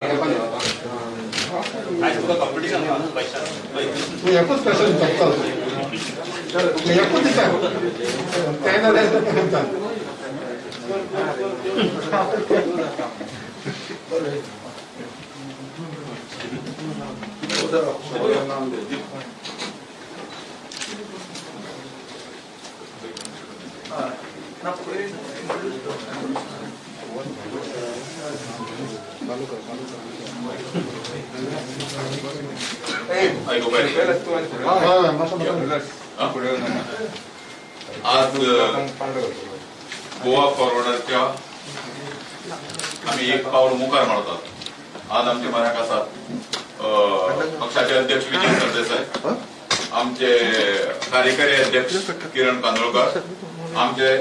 एकूच क्वेश्चन विचारता, एकूच विचार, तें जाल्यार विचार. आज गोवा फॉरवर्डाच्या आम्ही एक पाऊल मुखार मारतात. आज आमचे म्हऱ्याक आसात पक्षाचे अध्यक्ष विजय सरदेसाय, आमचे कार्यकारी अध्यक्ष किरण कांदोळकर, आमचे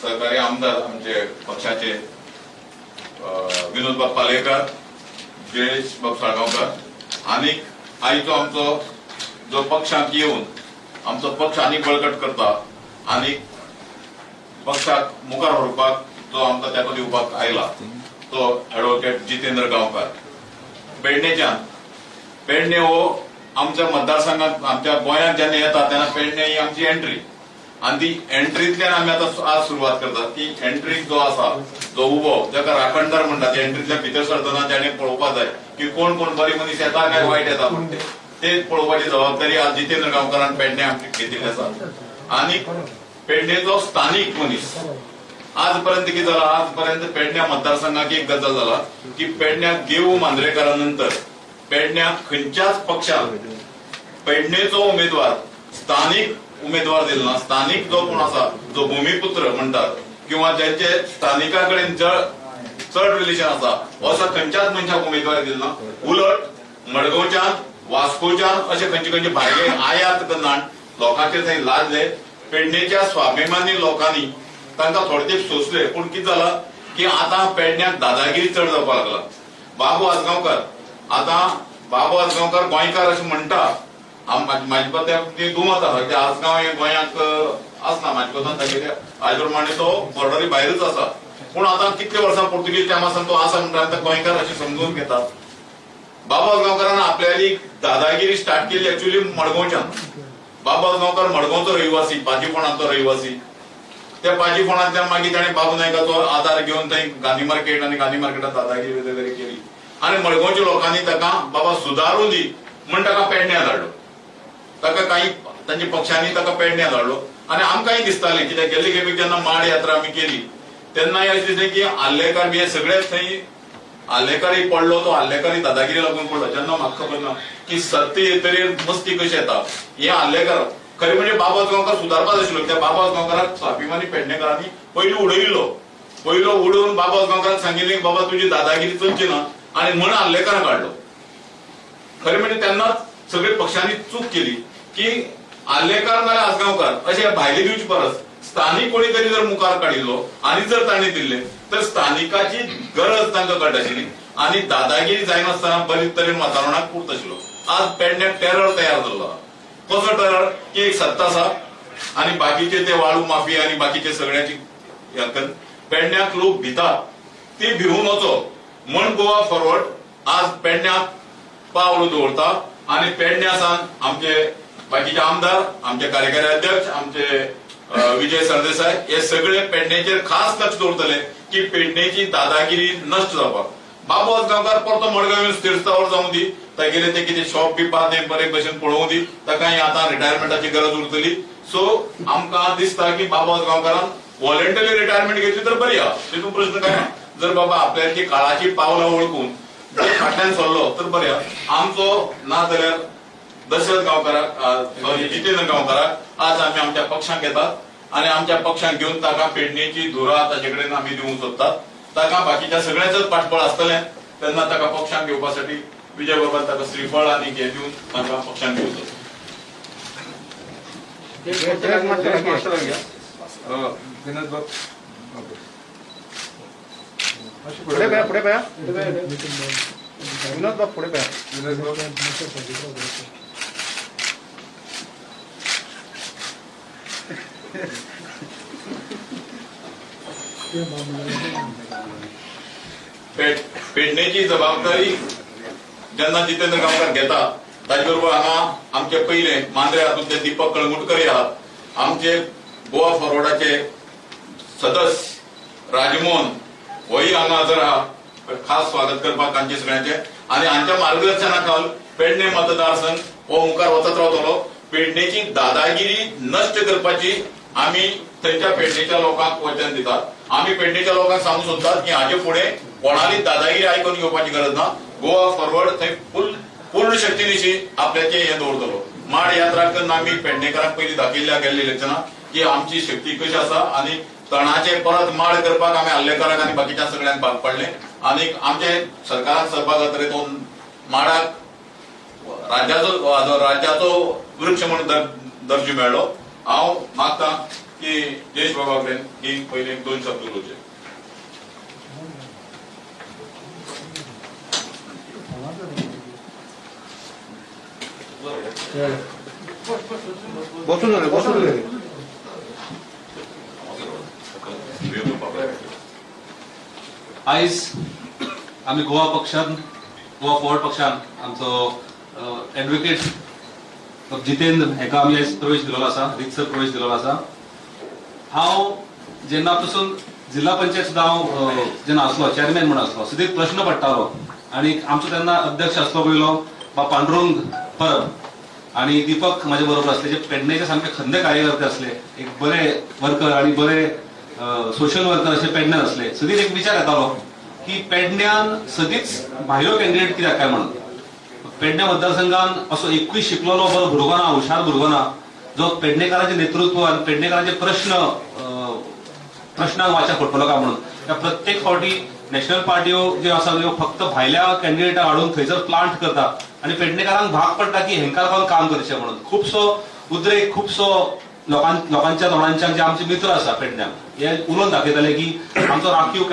सहकारी आमदार आमचे पक्षाचे विनोदबाब पालयेकर, जयेश बाब साळगांवकर आनी आयचो आमचो जो पक्षांत येवन आमचो पक्ष आनी बळकट करता आनी पक्षाक मुखार व्हरपाक जो आमकां तेंको दिवपाक आयला तो ॲडव्होकेट जितेंद्र गांवकार. पेडणेच्यान, पेडणे हो आमच्या मतदारसंघात आमच्या गोंयांत जेन्ना येता तेन्ना पेडणे ही आमची एंट्री आनी ती एंट्रींतल्यान आमी आतां आज सुरवात करतात की एंट्रीक जो आसा जो उबो जाका राखणदार म्हणटा ते एंट्रींतल्यान भितर सरतना ताणें पळोवपाक जाय की कोण कोण बरी मनीस येता काय वायट येता म्हण ते पळोवपाची जबाबदारी आज जितेंद्र गांवकारान पेडणे आमची घेतिल्ली आसा. आनी पेडणेचो स्थानीक मनीस आजपर्यंत कितें जाला, आजपर्यंत पेडण्या मतदारसंघाक एक गजाल जाला की पेडण्याक देवू मांद्रेकरा नंतर पेडण्याक खंयच्याच पक्षान पेडणेचो उमेदवार स्थानीक उमेदवार दिलो ना. स्थानीक जो कोण आसा जो भूमिपुत्र म्हणटात किंवा ज्यांचे स्थानिका कडेन चड रिलेशन आसा असो खंयच्याच मनशाक उमेदवारी दिलो ना. उलट मडगांवच्यान वास्कोच्यान अशे खंयचे खंयचे भायले आयात करना लोकांचेर थंय लादले. पेडणेच्या स्वाभिमानी लोकांनी तांकां थोडे तेंप सोंसले, पूण कितें जाला की आतां पेडण्याक दादागिरी चड जावपाक लागला. बाबू आजगांवकर, आतां बाबू आजगांवकर गोंयकार अशें म्हणटा, म्हाजे बद्दल दुमत आसा की आजगांव हे गोंयांक आसना, म्हाजे बद्दल तागेले आयज प्रमाणे तो बॉर्डरी भायरूच आसा. पूण आतां कितले वर्सां पुर्तुगीज टायमा सावन तो आसा म्हणटा आतां गोंयकार अशें समजून घेतात. बाबू आजगांवकारान आपल्याली दादागिरी स्टार्ट केली एक्चुअली मडगांवच्यान. बाबू आजगांवकर मडगांवचो रहिवासी, पाजीफोंडाचो रहिवासी. त्या पाजीफोंडांतल्यान मागीर ताणें बाबू नायकाचो आदार घेवन थंय गांधी मार्केट आनी गांधी मार्केटात दादागिरी वगैरे केली आनी मडगांवच्या लोकांनी ताका बाबा सुदारून दी म्हण ताका पेडण्या धाडलो. ताका काही तांच्या पक्षांनी ताका पेडण्या धाडलो आनी आमकांय दिसतालें कित्याक गेल्ले खेपेक जेन्ना माड यात्रा आमी केली तेन्नाय अशें दिसलें की आल्लेकार बी हे सगळेच थंय आल्लेकारय पडलो, तो आल्लेकारय दादागिरी लागून पडलो. जेन्ना म्हाका खबर ना की सत्य येतरीर मस्ती कशी येता. हे आल्लेकार खरें म्हणजे बाबा आजगांवकार सुदारपाक आशिल्लो. त्या बाबा आजगांवकाराक स्वाभिमानी पेडणेकारांनी पयलो उडयिल्लो. पयलो उडोवन बाबा आजगांवकाराक सांगिल्लें की बाबा तुजी दादागिरी चलची ना आनी म्हण आल्लेकाराक काडलो. खरें म्हणजे तेन्नाच सगळे पक्षांनी चूक केली की आल्लेकार नाल्यार आजगांवकार अशे भायले दिवचे परस स्थानीक कोणी तरी जर मुखार काडिल्लो आनी जर तांणी दिल्ले तर स्थानिकाची गरज तांकां कळटाशिल्ली आनी दादागिरी जायनासतना बरे तरेन वातावरणाक उरत आशिल्लो. आज पेडण्याक टेरर तयार जाल्लो. कसो टेरर की एक सत्ता आसा आनी बाकीचे ते वाळू माफिया आनी बाकीचे सगळ्याची पेडण्याक लोक भितात, ती भिवून वचो म्हण गोवा फॉरवर्ड आज पेडण्याक पावल दवरता आनी पेडण्या सावन आमचे बाकीचे आमदार, आमचे कार्यकारी अध्यक्ष, आमचे विजय सरदेसाय हे सगळे पेडणेचेर खास लक्ष दवरतले की पेडणेची दादागिरी नश्ट जावपाक. बाबू आजगांवकार परतो मडगांव येवन स्थिरस्थावर जावं दी, तागेले ते कितें शॉप बी पा तें बरे भशेन पळोवं दी, ताका आतां रिटायरमेंटाची गरज उरतली. सो आमकां दिसता की बाबू आजगांवकारान व्हॉलेंटरी रिटायरमेंट घेतली तर बरी आहा, तितून प्रश्न काय ना. जर बाबा आपल्याची काळाची पावलां वळखून जर फाटल्यान सरलो तर बरें आहा. आमचो ना जाल्यार दशरथ गांवकाराक, सॉरी जितेंद्र गांवकाराक आज आमी आमच्या पक्षांक घेतात आनी आमच्या पक्षांक घेवन ताका पेडणेची धुरा ताचे कडेन आमी दिवंक सोदतात. ताका बाकीच्या सगळ्याचोच पाठबळ आसतलें तेन्ना ताका पक्षांक घेवपासाठी विजय बाबान ताका श्रीफळ आनी हे दिवन ताका पक्षांक घेवचो. फुडें पळया, फुडें पळया, विनोद बाब फुडें पळया. पेडणेची जबाबदारी जेन्ना जितेंद्र गांवकार घेता ताजे बरोबर हांगा आमचे पयले मांद्रे हातूंतले दीपक कळंगुटकर आहात, आमचे गोवा फॉरवर्डाचे सदस्य राजमोहन होय हांगा हजर आहा. खास स्वागत करपाक तांचे सगळ्यांचे आनी हांच्या मार्गदर्शना खाल पेडणे मतदारसंघ हो मुखार वचत रावतलो. पेडणेची दादागिरी नश्ट करपाची आमी थंयच्या पेडणेच्या लोकांक वचन दितात. आमी पेडणेच्या लोकांक सांगूंक सोदतात की हाजे फुडें कोणाली दादागिरी आयकून घेवपाची गरज ना. गोवा फॉरवर्ड थंय पूर्ण शक्तीनिशी आपल्याचे हे दवरतलो. माड यात्रा करून आमी पेडणेकारांक पयलीं दाखयल्ल्या गेल्ल्या इलेक्शनाक की आमची शक्ती कशी आसा आनी तणाचे परत माड करपाक आमी आल्लेकाराक आनी बाकीच्या सगळ्यांक भाग पडले आनी आमचे सरकाराक सरपाक जातरे तो माडाक राज्याचो वृक्ष म्हणून दर्जो मेळ्ळो. हांव मागता की जयेश बाबा कडेन की पयले दोन शब्द उलोवचे. बसून जाले बसून जाले. आयज आमी गोवा पक्षान, गोवा फॉरवर्ड पक्षान आमचो एडवोकेट जितेंद्र हेका आमी आयज प्रवेश दिलेलो आसा, रितसर प्रवेश दिलेलो आसा. हांव जेन्ना पासून जिल्हा पंचायत सुद्दां हांव जेन्ना आसलो चेअरमॅन म्हणून आसलो, सदींच प्रश्न पडटालो आनी आमचो तेन्ना अध्यक्ष आसलो पयलो बा पांडुरंग परब आनी दीपक म्हाजे बरोबर आसले, जे पेडणेचे सामके खंदे कार्यकर्ते आसले, एक बरे वर्कर आनी बरे सोशल वर्कर अशे पेडण्यान आसले. सदींच एक विचार येतालो की पेडण्यान सदींच भायलो कॅन्डिडेट कित्याक काय म्हणून. पेडण्या मतदारसंघान असो एकूय शिकलेलो बरो भुरगो ना, हुशार भुरगो ना जो पेडणेकारांचे नेतृत्व आनी पेडणेकारांचे प्रश्नांक वाचा फोडटलो काय म्हणून. त्या प्रत्येक फावटी नॅशनल पार्ट्यो ज्यो आसा त्यो फक्त भायल्या कॅन्डिडेटाक हाडून थंयसर प्लांट करता आनी पेडणेकारांक भाग पडटा की हेंकां लागून काम करचें म्हणून. खुबसो उद्रेक खुबसो लोकांच्या तोंडांच्या जे आमचे मित्र आसा पेडण्याक हे उलोवन दाखयताले की आमचो राखीव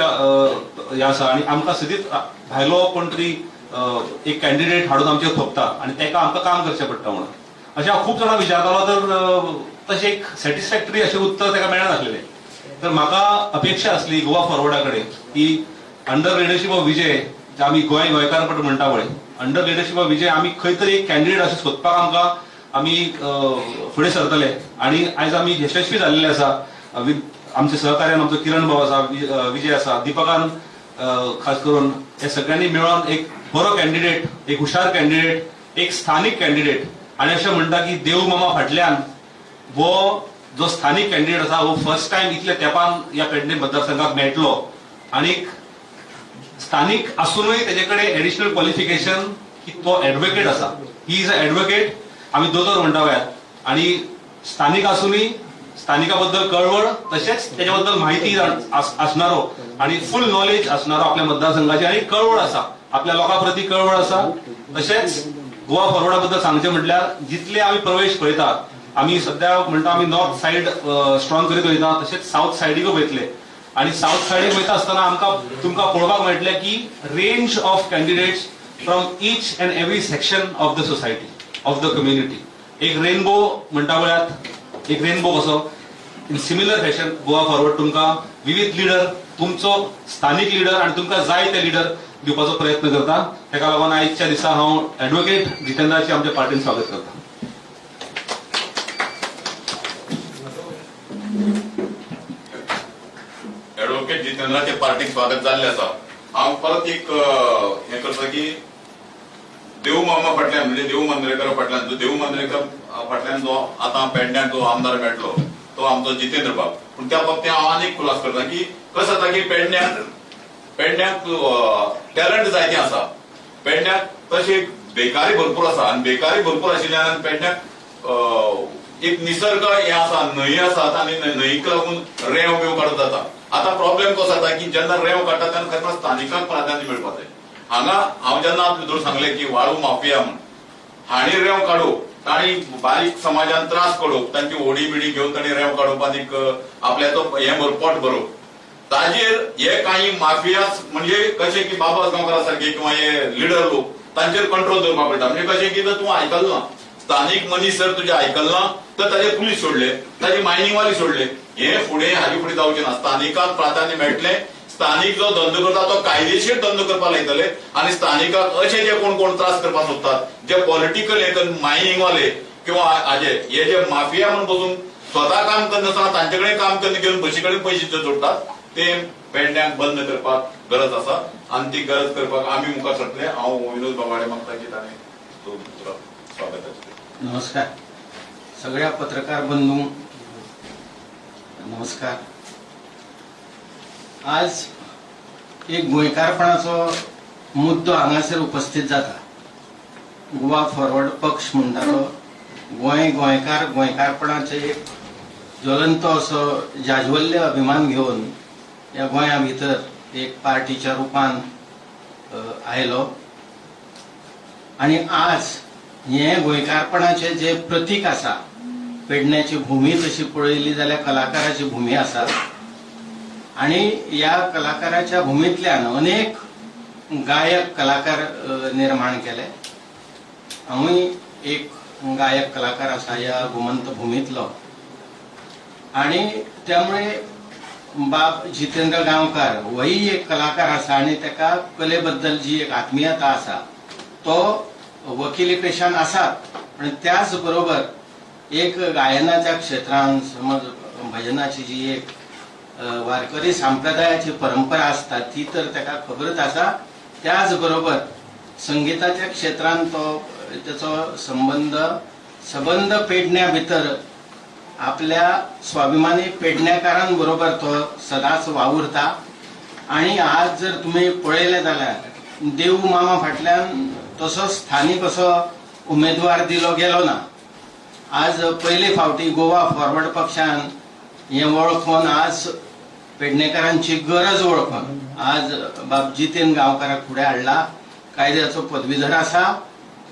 हे आसा आनी आमकां सदींच भायलो कोण तरी एक कॅन्डिडेट हाडून आमचेर थोपता आनी ताका आमकां काम करचें पडटा म्हणून. अशें हांव खूब जाणां विचारतालो तर तशें एक सॅटिस्फॅक्टरी अशें उत्तर ताका मेळनासलेलें. तर म्हाका अपेक्षा आसली गोवा फॉरवर्डा कडेन की अंडर लिडरशीप ऑफ विजय, जे आमी गोंयकारपट म्हणटा पळय, अंडर लिडरशीप ऑफ विजय आमी खंय तरी एक कॅन्डिडेट अशें सोदपाक आमकां आमी फुडें सरतले आनी आयज आमी यशस्वी जाल्ले आसा. आमच्या सहकार्यान आमचो किरण भाव आसा, विजय आसा, दीपकान खास करून हे सगळ्यांनी मेळोन एक बरो कॅन्डिडेट, एक हुशार कॅन्डिडेट, एक स्थानीक कॅन्डिडेट. आनी अशें म्हणटा की देव मामा फाटल्यान हो जो स्थानीक कॅन्डिडेट आसा हो फर्स्ट टायम इतल्या तेंपान ह्या पेडणे मतदारसंघाक मेळटलो आनी स्थानीक आसुनूय तेजे कडेन एडिशनल क्वॉलिफिकेशन की तो एडवोकेट आसा. He is a advocate, आमी दोतोर म्हणटा पळयात. आनी स्थानीक आसुनूय स्थानिका बद्दल कळवळ तशेंच तेजे बद्दल म्हायती आसणारो आनी फूल नॉलेज आसणारो आपल्या मतदारसंघाची आनी कळवळ आसा, आपल्या लोकां प्रती कळवळ आसा. तशेंच गोवा फॉरवर्डा बद्दल सांगचें म्हटल्यार जितले आमी प्रवेश पळयतात, आमी सद्या म्हणटा आमी नॉर्थ सायड स्ट्रॉंग करीत वयता, तशेंच सावथ सायडीकूय वयतले आनी सावथ सायडीक वयता आसतना आमकां तुमकां पळोवपाक मेळटलें की range of candidates from each and every section of the society of the community. एक रेनबो म्हणटा पळयात, एक रेनबो कसो in similar fashion Goa forward तुमकां विविध लिडर, तुमचो स्थानीक लिडर आनी तुमकां जाय ते लिडर दिवपाचो प्रयत्न करता. ताका लागून आयच्या दिसा हांव एडवोकेट जितेंद्राचे आमच्या पार्टीन स्वागत करता. एडवोकेट जितेंद्राचे पार्टीक स्वागत जाल्लें आसा. हांव परत एक हें करता की देव मामा फाटल्यान म्हणजे देव मांद्रेकर फाटल्यान जो देव मांद्रेकर फाटल्यान जो आतां पेडण्याक जो आमदार मेळटलो तो आमचो जितेंद्र बाब. पूण त्या बाबतींत हांव आनीक खुलास करता की कसो जाता की पेडण्याक टॅलंट जायतें आसा, पेडण्याक तशी बेकारी भरपूर आसा आनी बेकारी भरपूर आशिल्ल्यान पेडण्याक एक निसर्ग हे आसा, न्हंय आसात आनी न्हंयक लागून रेंव बिव काडप जाता. आतां प्रॉब्लेम कसो जाता की जेन्ना रेंव काडटा तेन्ना खरें स्थानिकांक प्राधान्य मेळपाक जाय. हांगा हांव जेन्ना भितर सांगलें की वाळू माफिया म्हूण हांणी रेंव काडूप, तांणी बारीक समाजान त्रास काडूप, तांची ओडी बिडी घेवन तांणी रेंव काडूप आनीक आपल्याचो हें पोट भरोवप. ताजेर हे काही माफियास म्हणजे कशें की बाबा गांवकारा सारखे किंवा हे लिडर लोक तांचेर कंट्रोल दवरपाक पडटा. म्हणजे कशें की जर तूं आयकल ना, स्थानीक मनीस जर तुजें आयकल ना तर ताजे पुलीस सोडले, ताजे मायनिंगवाले सोडले, हे फुडें हाजे फुडें जावचें ना. स्थानिकाक प्राधान्य मेळटलें, स्थानीक जो धंदो करता तो कायदेशीर धंदो करपाक लायतले आनी स्थानिकाक अशे जे कोण कोण त्रास करपाक सोदतात, जे पॉलिटिकल हे मायनिंगवाले किंवा हाजे हे जे माफिया म्हणून बसून स्वतः काम करनासतना तांचे कडेन काम करून घेवन बशी कडेन पयशे जे जोडटात ते पेडण्याक बंद करपाक गरज आसा आनी ती गरज करपाक आमी मुखार सरतले. हांव विनोद बाबाडे मागता की ताणें स्वागताचें. नमस्कार सगळ्या पत्रकार बंधूंक नमस्कार. आज एक गोंयकारपणाचो मुद्दो हांगासर उपस्थित जाता. गोवा फॉरवर्ड पक्ष म्हणटा तो गोंय गोंयकार गोंयकारपणाचे एक ज्वलंत असो जाज्वल्य अभिमान घेवन ह्या गोंया भितर एक पार्टीच्या रुपान आयलो आनी आज हें गोंयकारपणाचें जे प्रतीक आसा, पेडण्याची भूमी तशी पळयली जाल्यार कलाकाराची भूमी आसा आनी ह्या कलाकाराच्या भुमींतल्यान अनेक गायक कलाकार निर्माण केले. हांवूय एक गायक कलाकार आसा ह्या गोमंत भुमींतलो आनी त्यामुळे बाब जितेंद्र गांवकार होय एक कलाकार आसा आनी ताका कले बद्दल जी एक आत्मीयता आसा तो वकिली पेशान आसात, पण त्याच बरोबर एक गायनाच्या क्षेत्रान समज भजनाची जी एक वारकरी संप्रदायाची परंपरा आसता ती तर ताका खबरच आसा. त्याच बरोबर संगीताच्या क्षेत्रान तो तेचो संबंद सबंद पेडण्या भितर आपल्या स्वाभिमानी पेडण्याकारांबरोबर तो सदांच वावुरता. आनी आज जर तुमी पळयलें जाल्यार देऊ मामा फाटल्यान तसो स्थानीक असो उमेदवार दिलो गेलो ना. आज पयले फावटी गोवा फॉरवर्ड पक्षान हें वळखून आज पेडणेकारांची गरज वळखून आज बाब जितेन गांवकाराक फुडें हाडला. कायद्याचो पदवीधर आसा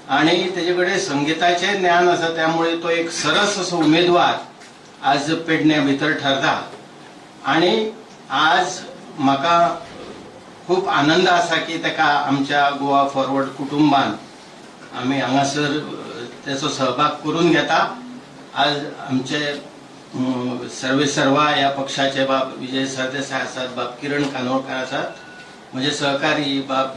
आनी तेजे कडेन संगीताचें ज्ञान आसा, त्यामुळे तो एक सरस असो उमेदवार आज पेडण्या भितर ठरता. आनी आज म्हाका खूब आनंद आसा की ताका आमच्या गोवा फॉरवर्ड कुटुंबान आमी हांगासर तेचो सहभाग करून घेता. आज आमचे सर्वे सर्वा ह्या पक्षाचे बाब विजय सरदेसाय आसात, बाब किरण कानोळकार आसात, म्हजे सहकारी बाब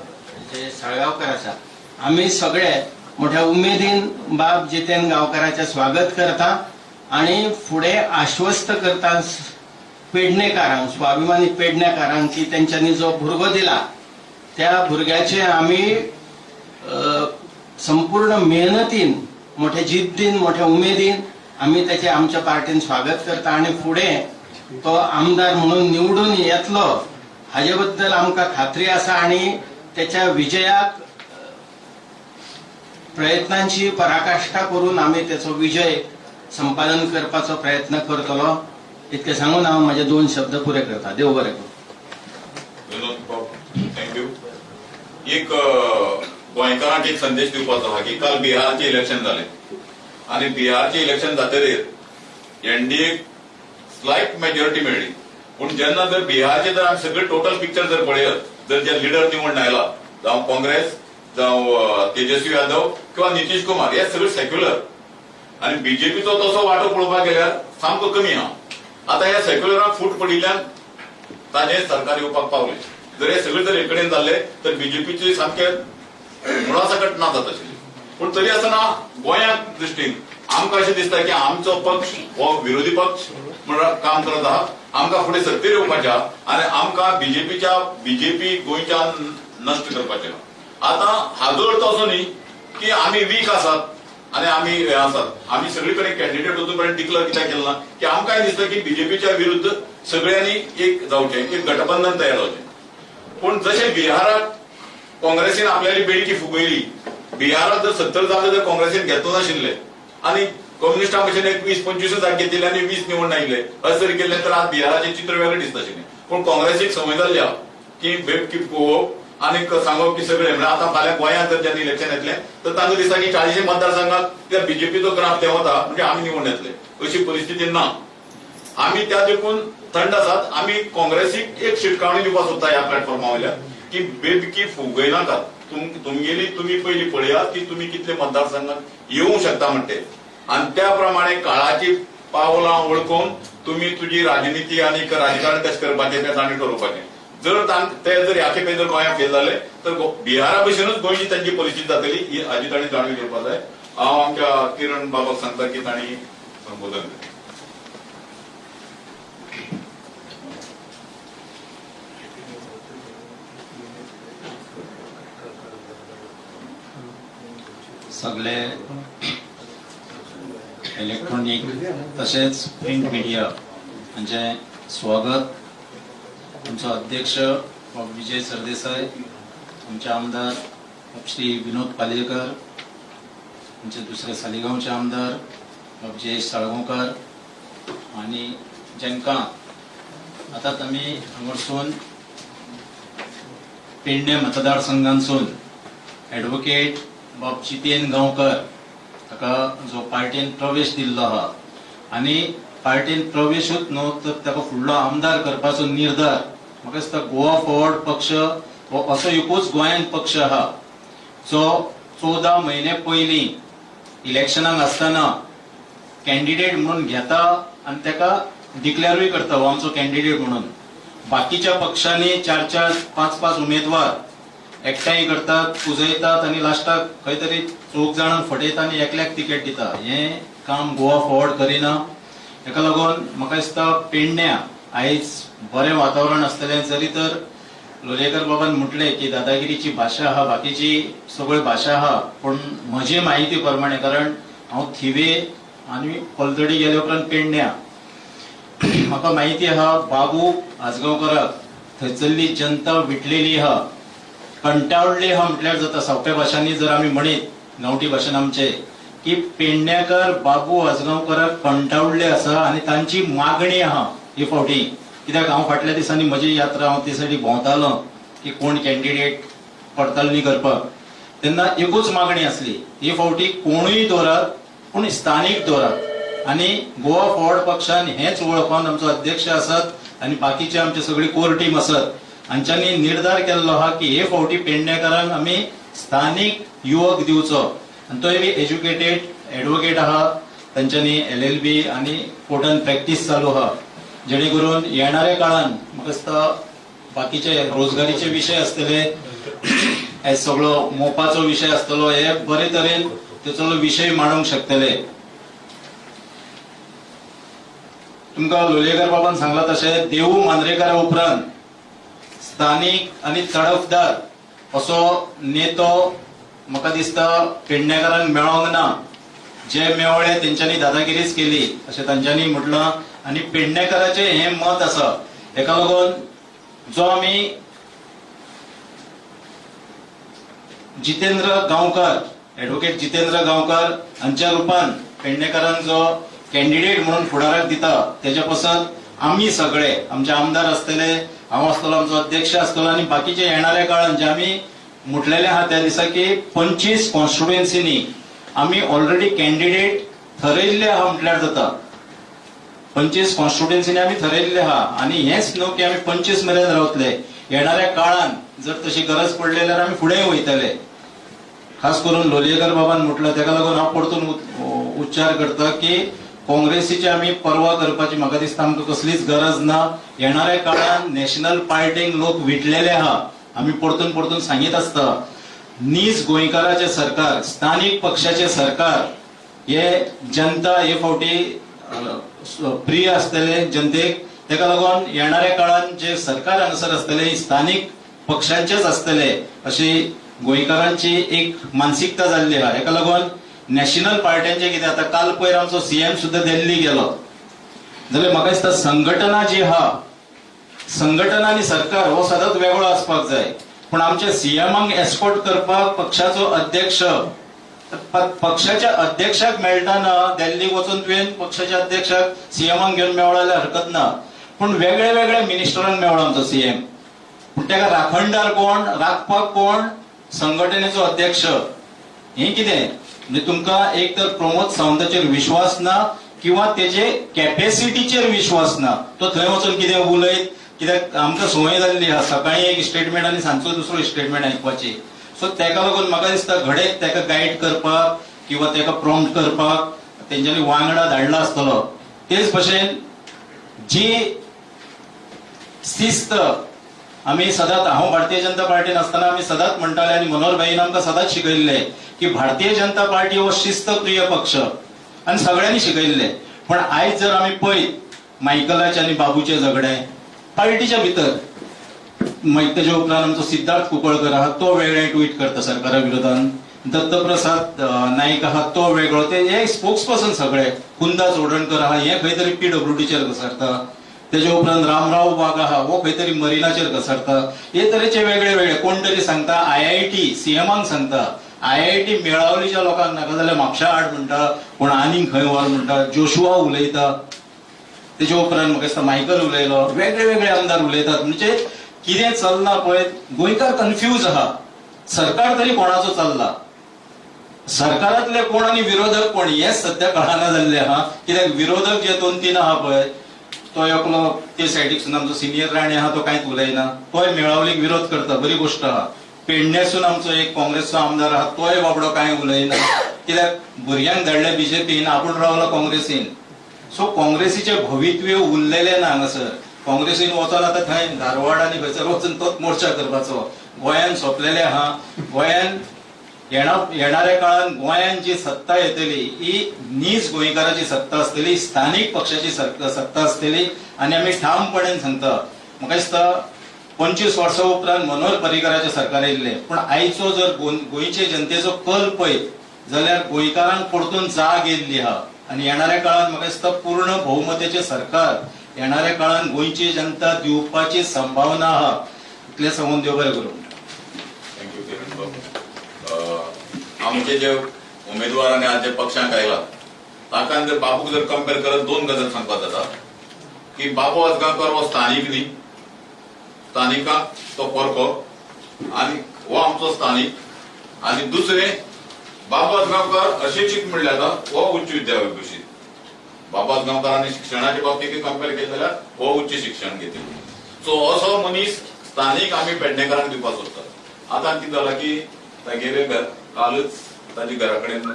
जे साळगांवकर आसात. आमी सगळे मोठ्या उमेदीन बाब जितेन गांवकाराचें स्वागत करता आनी फुडें आश्वस्त करता पेडणेकारांक, स्वाभिमानी पेडणेकारांक की तेंच्यांनी जो भुरगो दिला त्या भुरग्याचे आमी संपूर्ण मेहनतीन, मोठ्या जिद्दीन, मोठ्या उमेदीन आमी तेचे आमच्या पार्टीन स्वागत करता आनी फुडें तो आमदार म्हणून निवडून येतलो हाजे बद्दल आमकां खात्री आसा आनी तेच्या विजयाक प्रयत्नांची पराकाष्ठा करून आमी तेचो विजय संपादन करपाचो प्रयत्न करतलो. इतकें सांगून हांव म्हजे दोन शब्द पुरे करता. देव बरें करूं. Thank you. एक गोंयकारांक एक संदेश दिवपाचो आहा की काल बिहारचें इलेक्शन जालें आनी बिहारचें इलेक्शन जातकीर एनडीएक स्लायट मेजॉरिटी मेळ्ळी. पूण जेन्ना जर बिहारचें जर आमी सगळें टोटल पिक्चर जर पळयत जर जे लिडर निवडून आयला, जावं काँग्रेस, जावं तेजस्वी यादव किंवा नितीश कुमार, हे सगळे सेक्युलर आनी बीजेपीचो तसो वांटो पळोवपाक गेल्यार सामको कमी आहा. आतां ह्या सेक्युलराक फूट पडिल्ल्यान ताजें सरकार येवपाक पावलें. जर हे सगळे जर एक कडेन जाल्ले तर बीजेपीचे सामके मुळासकट ना जात आशिल्ली. पूण तरी आसतना गोंया दृश्टीन आमकां अशें दिसता की आमचो पक्ष हो विरोधी पक्ष म्हणून काम करत आहा. आमकां फुडें सत्तेर येवपाचें आहा आनी आमकां बीजेपी गोंयच्यान नश्ट करपाचें. आतां हाजो अर्थ असो न्ही की आमी वीक आसात आनी आमी हे आसात. आमी सगळे कडेन कॅन्डिडेट अजून पर्यंत डिक्लेअर कित्याक केलें ना की आमकांय दिसता की बीजेपीच्या विरुद्ध सगळ्यांनी एक जावचें, एक गटबंधन तयार जावचें. पूण जशें बिहाराक काँग्रेसीन आपल्याली बेडकी फुगयली, बिहारात जर 70 जागे जर काँग्रेसीन घेतलो नाशिल्ले आनी कम्युनिस्टां भशेन एक 20-25 जागे घेतिल्ले आनी 20 निवडून आयिल्ले अशें जर केल्लें तर आज बिहाराचें चित्र वेगळें दिसताशिल्लें. पूण काँग्रेसीक संवय जाल्ली आहा की बेबकी फुगोवप आनी सांगप की सगळें म्हळ्यार आतां फाल्यां गोंयांत जर जेन्ना इलेक्शन येतलें तर तांकां दिसता की 40 मतदारसंघात त्या बीजेपीचो ग्राफ देंवता म्हणजे आमी निवडून येतले, अशी परिस्थिती ना. आमी त्या देखून थंड आसात. आमी काँग्रेसीक एक शिटकावणी दिवपाक सोदता ह्या प्लॅटफॉर्मा वयल्यान की बेबकी फुगयनाकात. तुमगेली तुमी पयलीं पळयात की तुमी कितले मतदारसंघात येवंक शकता म्हणटे आनी त्या प्रमाणे काळाची पावलां वळखून तुमी तुजी राजनिती आनी राजकारण कशें करपाचें तें तांणी ठरोवपाचें. जर ते जर ह्या खेपे जर गोंयांत फेल जाले तर बिहारा भशेनूच गोंयची तांची परिस्थिती जातली ही हाजी तांणी जाणीव घेवपाक जाय. हांव आमच्या किरण बाबाक सांगता की तांणी संबोधन करचें. सगळे इलेक्ट्रॉनिक तशेंच प्रिंट मिडिया हांचें स्वागत. आमचो अध्यक्ष विजय सरदेसाय, आमचे आमदार श्री विनोद पालयेकर, आमचे दुसरे सालिगांवचे आमदार जयेश साळगांवकर आनी जांकां आतां आमी हांगासून पेडणे मतदारसंघांसून एडवोकेट बाब जितेन गांवकर ताका जो पार्टीन प्रवेश दिल्लो आहा आनी पार्टीन प्रवेशूच न्हू तर ताका फुडलो आमदार करपाचो निर्धार म्हाका दिसता गोवा फॉरवर्ड पक्ष हो असो एकूच गोंयांत पक्ष आहा जो 14 म्हयने पयलीं इलेक्शनाक आसतना कॅन्डिडेट म्हणून घेता आनी ताका डिक्लेरूय करता हो आमचो कॅन्डिडेट म्हणून. बाकीच्या पक्षांनी 4-4, 5-5 उमेदवार एकठांय करतात, पुजयतात आनी लास्टाक खंय तरी चौग जाणांक फटयता आनी एकल्याक तिकेट दिता. हें काम गोवा फॉरवर्ड करिना. हेका लागून म्हाका दिसता पेडण्या आयज बरें वातावरण आसतलें. जरी तर लोलयेकर बाबान म्हटलें की दादागिरीची भाशा आहा, बाकीची सगळ्यो भाशा आहा, पूण म्हजे म्हायती प्रमाणे, कारण हांव थिवे आनी पलतडी गेले उपरांत पेडण्या म्हाका म्हायती आहा बाबू आजगांवकराक थंयसरली जनता विटलेली आहा, कंटाळली आहा म्हटल्यार जाता. सोंप्या भाशांनी जर आमी म्हणीत गांवठी भाशेन आमचे की पेडण्याकर बाबू आजगांवकराक कंटाळले आसा आनी तांची मागणी आहा ही फावटी. कित्याक हांव फाटल्या दिसांनी म्हजी यात्रा हांव ते सायडी भोंवतालो की कोण कॅन्डिडेट पडताळणी करपाक, तेन्ना एकूच मागणी आसली ही फावटी कोणूय दवरात पूण स्थानीक दवरात. आनी गोवा फॉरवर्ड पक्षान हेंच वळखून आमचो अध्यक्ष आसात आनी बाकीचे आमचे सगळी कोर टीम आसत हांच्यांनी निर्धार केल्लो आहा की हे फावटी पेडणेकारांक आमी स्थानीक युवक दिवचो आनी तोय बी एज्युकेटेड एडवोकेट आहा, तांच्यांनी LLB आनी कोर्टान प्रॅक्टीस चालू आहा, जेणे करून येणाऱ्या काळान म्हाका दिसता बाकीचे रोजगारीचे विशय आसतले, हे सगळो मोपाचो विशय आसतलो, हे बरे तरेन तेचो विशय मांडूंक शकतले. तुमकां लोलयेकर बाबान सांगला तशें देवू मांद्रेकारा उपरांत स्थानीक आनी तडफदार असो नेतो म्हाका दिसता पेडणेकारांक मेळोंक ना. जे मेवळे तेंच्यांनी दादागिरीच केली अशें तांच्यांनी म्हटलां आनी पेडणेकाराचें हें मत आसा. हेका लागून जो आमी जितेंद्र गांवकर, एडवोकेट जितेंद्र गांवकर हांच्या रुपान पेडणेकारांक जो कॅन्डिडेट म्हणून फुडाराक दिता तेच्या पासत आमी सगळे आमचे आमदार आसतले, हांव आसतलो, आमचो अध्यक्ष आसतलो आनी बाकीचे येणाऱ्या काळान जे आमी म्हटलेले आहा त्या दिसा की 25 कॉन्स्टिट्युएन्सीनी आमी ऑलरेडी कॅन्डिडेट थरयल्ले आहा म्हटल्यार जाता. 25 कॉन्स्टिट्युएन्सीनी आमी थरयल्ले आहा आनी हेंच न्हू की आमी 25 मेरेन रावतले, येणाऱ्या काळान जर तशी गरज पडली जाल्यार आमी फुडें वयतले. खास करून लोलयेकर बाबान म्हटलं तेका लागून हांव परतून उच्चार करता की काँग्रेसीची आमी पर्वा करपाची म्हाका दिसता आमकां कसलीच गरज ना. येणाऱ्या काळान नॅशनल पार्टीक लोक विटलेले आहा, आमी परतून परतून सांगीत आसता. नीज गोंयकाराचें सरकार, स्थानीक पक्षाचें सरकार हे जनता हे फावटी प्रिय आसतले जनतेक. तेका लागून येणाऱ्या काळान जे सरकार हांगासर आसतले स्थानीक पक्षांचेच आसतले अशी गोंयकारांची एक मानसिकता जाल्ली आहा. हेका लागून नॅशनल पार्ट्यांचे कितें आतां काल पयर आमचो CM सुद्दां दिल्ली गेलो जाल्यार म्हाका दिसता संघटना जी आहा, संघटना आनी सरकार हो सदांच वेगळो आसपाक जाय, पूण आमच्या CMांक एस्कॉर्ट करपाक पक्षाचो अध्यक्ष, पक्षाच्या अध्यक्षाक मेळटा ना, दिल्लीक वचून तुवें पक्षाच्या अध्यक्षाक CMांक घेवन मेवळो जाल्यार हरकत ना, पूण वेगळे वेगळे मिनिस्टरांक मेवळो आमचो CM, पूण ताका राखणदार कोण, राखपाक कोण, संघटनेचो अध्यक्ष. हें कितें म्हणजे तुमकां एक तर प्रमोद सावंताचेर विश्वास ना किंवा तेजे कॅपेसिटीचेर विश्वास ना, तो थंय वचून कितें उलयत, कित्याक आमकां संवय जाल्ली आहा सकाळीं एक स्टेटमेंट आनी सांजचो दुसरो स्टेटमेंट आयकपाची. सो तेका लागून म्हाका दिसता घडये तेका गायड करपाक किंवा तेका प्रॉम्प्ट करपाक तेंच्यांनी वांगडा धाडला आसतलो. तेच भशेन जी शिस्त आमी सदांच, हांव भारतीय जनता पार्टीन आसतना आमी सदांच म्हणटाले आनी मनोहर भाईन आमकां सदांच शिकयल्ले की भारतीय जनता पार्टी हो शिस्तप्रिय पक्ष आनी सगळ्यांनी शिकयल्ले. पण आयज जर आमी पळयत मायकलाचे आनी बाबूचे झगडे पार्टीच्या भितर, मागीर तेच्या उपरांत आमचो सिद्धार्थ कुंकळकर आहा तो वेगळे ट्वीट करता सरकारा विरोधान, दत्तप्रसाद नाईक आहा तो वेगळो, ते हे स्पोक्स पर्सन सगळे, कुंदा चोडणकर आहा हे खंय तरी पीडब्ल्यूडीचेर घसरता, तेच्या उपरांत रामराव वाघ आहा हो खंय तरी मरिनाचेर घसरता. हे तरेचे वेगळे वेगळे कोण तरी सांगता आयआयटी सीएमांक सांगता आयआयटी मेळावलीच्या लोकांक नाका जाल्यार म्हापशा हाड म्हणटा, कोण आनीक खंय व्हर म्हणटा, जोशुआ उलयता, तेच्या उपरांत म्हाका दिसता मायकल उलयलो, वेगळे वेगळे आमदार उलयतात. म्हणजे कितें चल्लां पळय, गोंयकार कन्फ्यूज आहा. सरकार तरी कोणाचो चल्ला, सरकारांतले कोण आनी विरोधक कोण हें सद्या कळना जाल्लें आहा. कित्याक विरोधक जे दोन तीन आहा पळय, तो एकलो ते सायडीकसून आमचो सिनियर राणे आहा तो कांयच उलयना, तोय मेळावलीक विरोध करता, बरी गोश्ट आहा. पेडण्यासून आमचो एक काँग्रेसचो आमदार आहा तोय बाबडो कांय उलयना, कित्याक भुरग्यांक धाडले बीजेपीन, आपूण रावलो काँग्रेसीन. सो काँग्रेसीचे भवितव्य उरलेले ना हांगासर. काँग्रेसीन वचोन आतां थंय धारवाड आनी खंयसर वचून तोच मोर्चा करपाचो. गोंयान सोंपलेले आहा. गोंयान येणाऱ्या काळान गोंयान जी सत्ता येतली ही नीज गोंयकाराची सत्ता आसतली, स्थानीक पक्षाची सत्ता आसतली. आनी आमी ठामपणान सांगता, म्हाका दिसता 25 वर्सां उपरांत मनोहर पर्रीकराचें सरकार येयल्लें, पूण आयचो जर गोंयचे जनतेचो कल पळयत जाल्यार गोंयकारांक परतून जाग येयल्ली आहा. आनी येणाऱ्या काळान म्हाका दिसता पूर्ण बहुमताचें सरकार येणाऱ्या काळान गोंयची जनता दिवपाची संभावना आहा. इतलें सांगून देव बरें करूं. Thank you किरण बाब. आमचे जे उमेदवार आनी आज जे पक्षांक आयला ताका जर बाबूक जर कंपेर करत दोन गजाल सांगपाक जाता की बाबू आजगांवकर हो स्थानीक न्ही, स्थानिकांक तो परको आनी हो आमचो स्थानीक. आनी दुसरें बाबू आजगांवकर अशिक्षीत म्हणल्यार जाता, हो उच्च विद्याविभूषित. बाबू आजगांवकरांनी शिक्षणाच्या बाबतीत कंपेर केलें जाल्यार हो उच्च शिक्षण घेतिल्लें. सो असो मनीस स्थानीक आमी पेडणेकारांक दिवपाक सोदतात. आतां कितें जालां की तागेले कालच ताजे घरा कडेन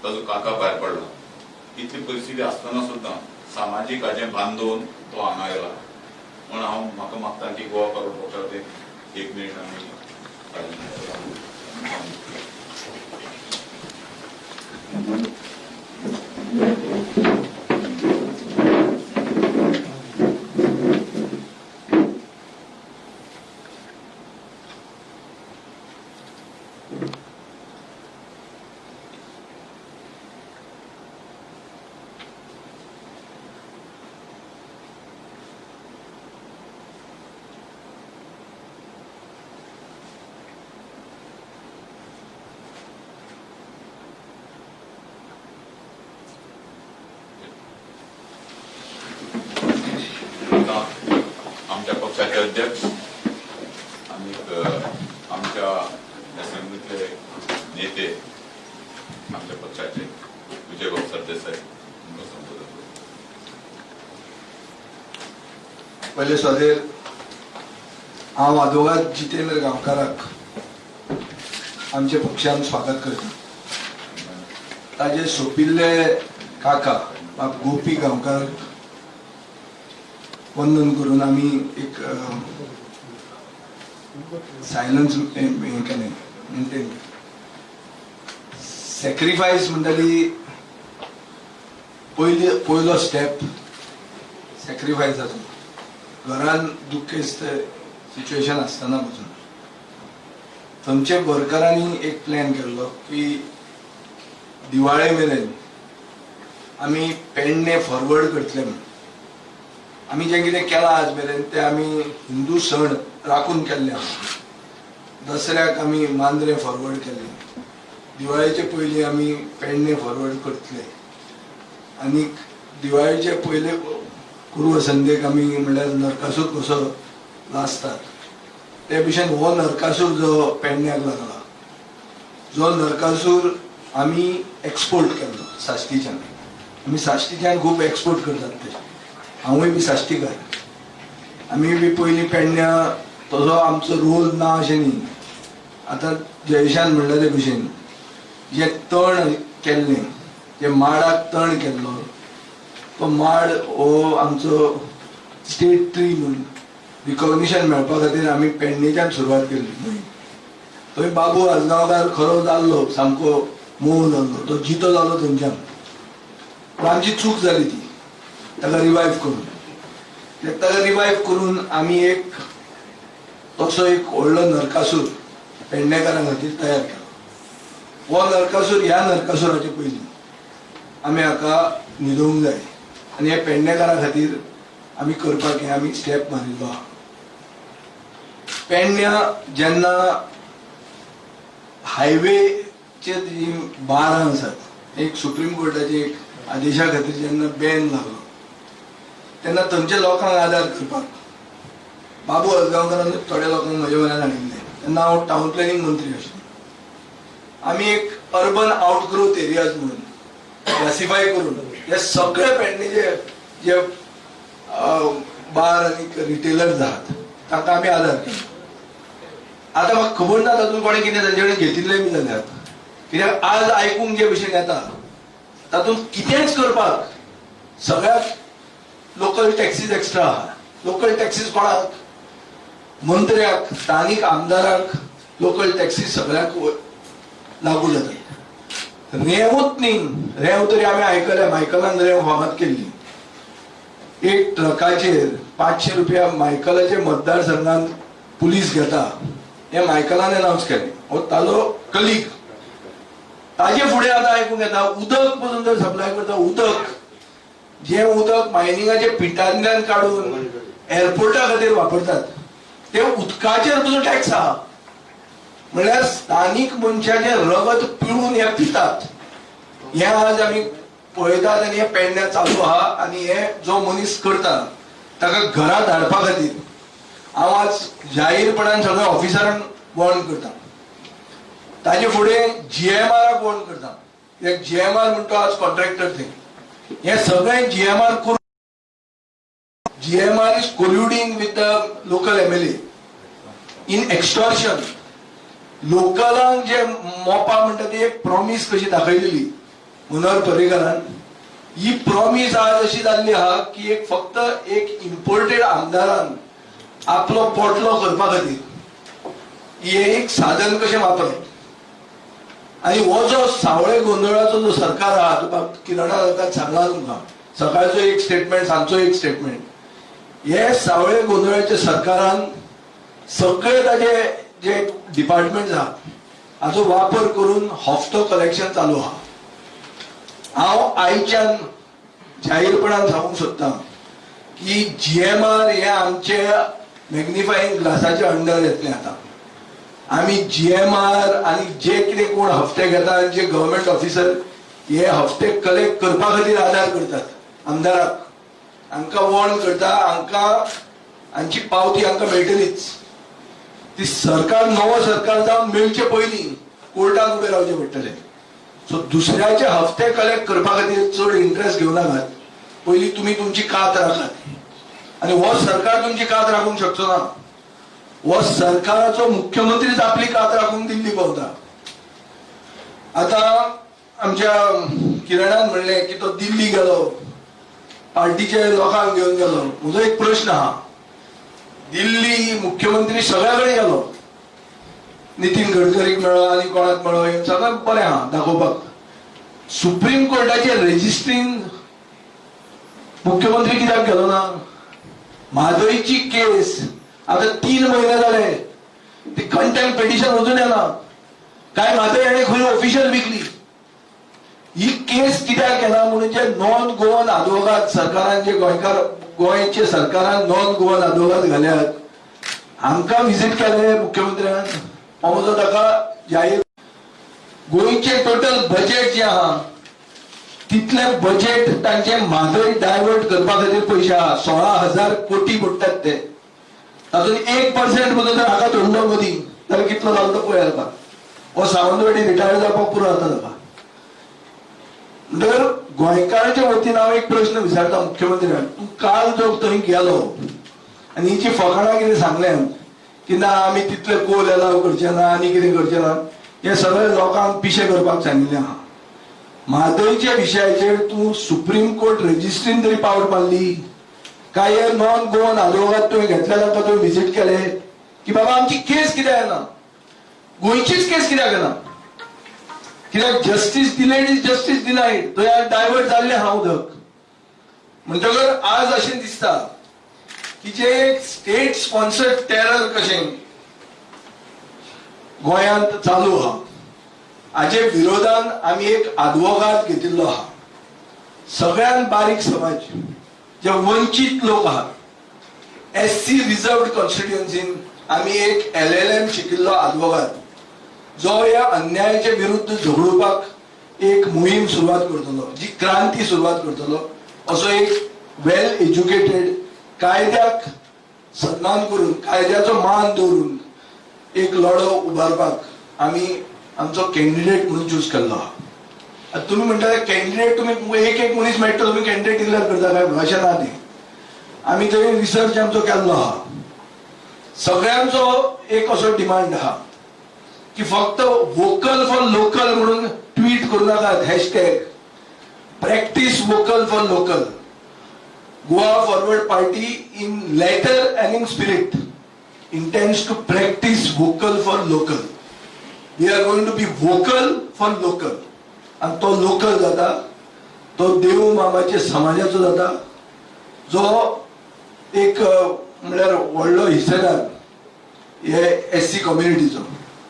ताजो काका भायर पडला. इतली परिस्थिती आसतना सुद्दां सामाजीक हाजें बांदोवन तो हांगा आयला. म्हण हांव म्हाका मागता की गोवा फॉरवर्ड पक्षाचे एक मिनीट आमी आमच्या पक्षाचे अध्यक्ष आनी आमच्या असेंब्लीतले नेते आमच्या पक्षाचे विजयबाब सरदेसाय संबोधन. पयले सुवातेर हांव आदोगाद जितेंद्र गांवकाराक आमच्या पक्षान स्वागत करता. ताजे सोंपिल्ले काका बाब गोपी गांवकार वंदन करून आमी एक सायलन्स हें केलें, मेंटेन केलें. सॅक्रिफायस म्हणटली पयलो स्टेप सॅक्रिफायसाचो. घरान दुखेस्त सिच्युएशन आसतना पसून थंयचे वर्करांनी एक प्लॅन केल्लो की दिवाळे मेरेन आमी पेडणे फॉरवर्ड करतले म्हणून. आमी जें कितें केलां आज मेरेन तें आमी हिंदू सण राखून केल्ले आसा. दसऱ्याक आमी मांद्रे फॉरवर्ड केल्ले, दिवाळेचे पयलीं आमी पेडणे फॉरवर्ड करतले आनी दिवाळेचे पयले कुरव संदेक आमी म्हणल्यार नरकासूर कसो लासतात ते भशेन हो नरकासूर जो पेडण्याक लागला, जो नरकासूर आमी एक्सपोर्ट केल्लो साश्टीच्यान. आमी साश्टीच्यान खूब एक्सपोर्ट करतात ते. हांवूय बी साश्टीकार. आमी बी पयलीं पेडण्या तसो आमचो रोल ना अशें न्ही. आतां जयेशान म्हणलें ते भशेन जें तण केल्लें, जे माडाक तण केल्लो तो माड हो आमचो स्टेट ट्री म्हणून रिकॉग्निशन मेळपा खातीर आमी पेडणेच्यान सुरवात केल्ली. थंय बाबू आजगांवकार खरो जाल्लो, सामको मोव जाल्लो, तो जितो जालो थंयच्यान. पूण आमची चूक जाली ती ताका रिवायव करून. ताका रिवायव करून आमी एक तसो एक व्हडलो नरकासूर पेडणेकारां खातीर तयार केलो. हो नरकासूर ह्या नरकासुराचे पयलीं आमी हाका न्हिदोवंक जाय आनी हे पेडणेकारां खातीर आमी करपाक हें आमी स्टेप मारिल्लो आहा. पेडण्या जेन्ना हायवेचे जी बारां आसात, एक सुप्रीम कोर्टाचे एक आदेशा खातीर जेन्ना बॅन लागलो तेन्ना थंयच्या लोकांक आदार करपाक बाबू आजगांवकारान थोड्या लोकांक म्हज्या वयल्यान हाडिल्ले. तेन्ना हांव टावन प्लॅनिंग मंत्री आशिल्लो. आमी एक अर्बन आउटग्रोथ एरियाज म्हणून क्लासिफाय करून हे सगळे पेडणेचे जे बार आनी रिटेलर्स आहात तांकां आमी आदार केलो. आतां म्हाका खबर ना तातूंत कोणें कितें तांचे कडेन घेतिल्लें बी जाल्यार, कित्याक आज आयकूंक जे भशेन येता तातूंत कितेंच करपाक सगळ्याक लोकल टॅक्सीज एक्स्ट्रा आहा. लोकल टॅक्सीज कोणाक? मंत्र्याक, स्थानीक आमदाराक लोकल टॅक्सीज सगळ्याक लागू जातात. रेंवूच न्ही, रेंव तरी आमी आयकल्या, मायकलान रेंव फामाद केल्ली. एक ट्रकाचेर 500 रुपया मायकलाचे मतदारसंघान पुलीस घेता हें मायकलान अनावन्स केलें. हो ताजो कलीग. ताजे फुडें आतां आयकूंक येता उदक पसून जर सप्लाय करता, उदक जें उदक मायनिंगाच्या पिटांतल्यान काडून एअरपोर्टा खातीर वापरतात ते उदकाचेर पसून टॅक्स आहा. म्हणल्यार स्थानीक मनशाचें रगत पिळून हे पितात. हें आज आमी पळयतात आनी हें पेडण्या चालू आहा. आनी हे जो मनीस करता ताका घरा धाडपा खातीर हांव आज जाहीरपणान सगळ्या ऑफिसरांक वॉर्न करता. ताजे फुडें जीएमआराक वॉर्न करता. कित्याक जीएमआर म्हणटा आज कॉन्ट्रॅक्टर थंय हें सगळें जीएमआर करून GMR is colluding with the local MLA in extortion. लोकलांक जे मोपा म्हणटा ती एक प्रॉमीस कशी दाखयलेली मनोहर पर्रीकारान, ही प्रॉमीस आज अशी जाल्ली आहा की एक फक्त एक इम्पोर्टेड आमदारान आपलो पोटलो करपा खातीर हे एक साधन कशें वापरप. आनी हो जो सावळे गोंदळाचो जो सरकार आहा, तुका किरणान आतां सांगला तुमकां, सकाळचो एक स्टेटमेंट, सांजचो एक स्टेटमेंट, हे सावळे गोंदळाच्या सरकारान सगळे ताजे जे डिपार्टमेंट आहा हाचो वापर करून हफ्तो कलेक्शन चालू आहा. हांव आयच्यान जाहीरपणान सांगूंक सोदतां की जीएमआर हे आमचे मॅग्निफाईंग ग्लासाचे अंडर येतलें. आतां आमी जीएमआर आनी जे कितें कोण हफ्ते घेता आनी जे गव्हर्मेंट ऑफिसर हे हफ्ते कलेक्ट करपा खातीर आदार करतात आमदाराक, हांकां वॉर्न करता, हांकां हांची पावती हांकां मेळटलीच. ती सरकार नवो सरकार जावन मेळचे पयलीं कोर्टान उबें रावचें पडटलें. सो दुसऱ्याचे हफ्ते कलेक्ट करपा खातीर चड इंट्रस्ट घेवं नाकात. पयलीं तुमी तुमची कात राखात. आनी हो सरकार तुमची कात राखूंक शकचो ना. हो सरकाराचो मुख्यमंत्रीच आपली कात राखूंक दिल्ली पावता. आतां आमच्या किरणान म्हणलें की तो दिल्ली गेलो, पार्टीचे लोकांक घेवन गेलो. म्हजो एक प्रश्न आहा, दिल्ली मुख्यमंत्री सगळ्या कडेन गेलो, नितीन गडकरीक मेळ्ळो आनी कोणाक मेळ्ळो, हें सगळें बरें आहा दाखोवपाक. सुप्रीम कोर्टाचे रजिस्ट्रीन मुख्यमंत्री कित्याक गेलो ना? म्हादयची केस आतां 3 म्हयने जाले, ती कंटेम्प्ट पिटिशन अजून येना. काय म्हादय हाणें खंय ऑफिशियल विकली? ही केस कित्याक येना म्हणून जे नॉन गोवन आदवोगाद सरकारान, जे गोंयकार गोंयचे सरकारान नॉन गोवन आदवोगाद घाल्यात, हांकां विजीट केले मुख्यमंत्र्यान. हो म्हजो ताका जाहीर. गोंयचे टोटल बजेट जे आहा तितलें बजेट तांचे म्हादय डायवर्ट करपा खातीर पयशे आहा. 16,000 कोटी पडटात ते, तातूंत 1% सुद्दां जर हाका धरलो मदीं जाल्यार कितलो जालो तो पळय जाता. हो सावंतवाडी रिटायर जावपाक पुरो जाता ताका. म्हणटकर गोंयकाराच्या वतीन हांव एक प्रश्न विचारता मुख्यमंत्र्याक, तूं काल जो थंय गेलो आनी हिची फकाणां कितें सांगलें की ना आमी तितले कोल एलाव करचे ना आनी कितें करचे ना, हें सगळें लोकांक पिशें करपाक सांगिल्लें आहा. म्हादयच्या विशयाचेर तूं सुप्रीम कोर्ट रजिस्ट्रीन तरी पावट मारली? काय हे नॉन गोवन आदवोगाद तुवें घेतल्या तांकां तुवें विजीट केले की बाबा आमची केस कित्याक येना, गोंयचीच केस कित्याक येना? कित्याक justice delayed is justice denied. थंय डायवर्ट जाल्लें आहा उदक. म्हणटकर आज अशें दिसता की जे एक स्टेट स्पॉन्सर्ड टेरर कशें गोंयांत चालू आहा, हाजे विरोधान आमी एक आदवोगाद घेतिल्लो आहा. सगळ्यांत बारीक समाज जे वंचीत लोक आहात, SC reserved कॉन्स्टिट्युएन्सीन आमी एक LLM शिकिल्लो आदवोगाद जो ह्या अन्यायाचे विरुद्ध झगडुपाक एक मोहीम सुरवात करतलो, जी क्रांती सुरवात करतलो, असो एक वेल एज्युकेटेड, कायद्याक सन्मान करून, कायद्याचो मान दवरून एक लढो उबारपाक आमी आमचो कॅन्डिडेट म्हणून चूज केल्लो आहा. आतां तुमी म्हणटा कॅन्डिडेट, तुमी एक एक मनीस मेळटा तुमी कॅन्डिडेट डिक्लेअर करता काय? अशें ना तें. आमी थंय रिसर्च आमचो केल्लो आहा. सगळ्यांचो एक असो डिमांड आहा की फक्त वोकल फॉर लोकल म्हणून ट्वीट करूं नाकात, hashtag practice vocal for local. Goa Forward Party in letter and in spirit intends to practice vocal for local. We are going to be vocal for local. आनी तो local जाता तो देव मामाचे समाजाचो जाता, जो एक म्हणल्यार व्हडलो हिस्सेदार हे SC कम्युनिटीचो,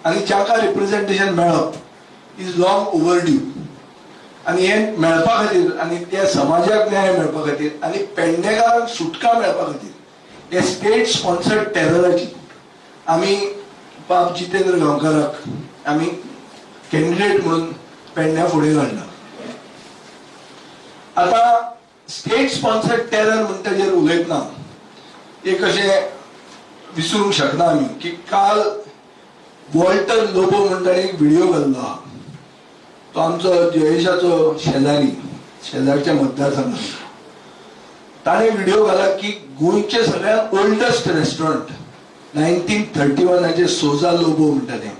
आनी जाका रिप्रेझेंटेशन मेळप is long overdue. आनी हें मेळपा खातीर आनी त्या समाजाक न्याय मेळपा खातीर आनी पेडणेकारांक सुटका मेळपा खातीर हे स्टेट स्पॉन्सर्ड टेरराची आमी बाब जितेंद्र गांवकाराक आमी कॅन्डिडेट म्हणून पेडण्या फुडें घालना. आतां स्टेट स्पॉन्सर्ड टेरर म्हणटा जेर उलयतना एक अशें विसरूंक शकना आमी की काल वॉल्टर लोबो म्हणून ताणें एक व्हिडिओ घाल्लो आहा. तो आमचो जयेशाचो शेजारी, शेजारच्या मतदारसंघात. ताणें व्हिडिओ घाला की गोंयचे सगळ्यात ओल्डस्ट रेस्टॉरंट 1931 सोजा लोबो म्हणटा तें,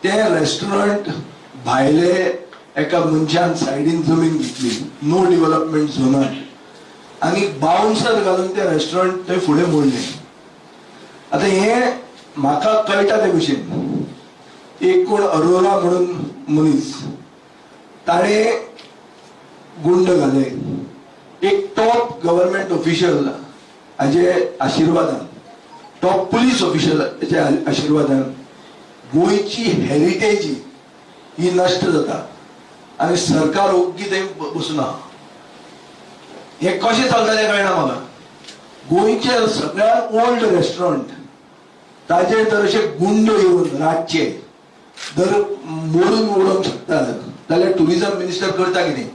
तें रेस्टॉरंट भायले एका मनशान सायडीन जमीन घेतली नो डिव्हलपमेंट झोनान आनी बाउन्सर घालून तें रेस्टॉरंट थंय फुडें मोडलें. आतां हें म्हाका कळटा ते भशेन एक कोण अरोरा म्हणून मनीस, ताणें गुंड घाले, एक टॉप गव्हर्मेंट ऑफिशियल हाजे आशिर्वादान, टॉप पुलीस ऑफिशियल हाच्या आशिर्वादान गोंयची हेरिटेज ही नश्ट जाता आनी सरकार ओग्गी थंय बसून आहा. हें कशें चलता तें कळना म्हाका. गोंयचें सगळ्यांत ओल्ड रेस्टॉरंट ताजेर जर अशे गुंड येवन रातचे जर मोडून उडोवंक शकता जाल्यार टुरिजम मिनिस्टर करता कितें?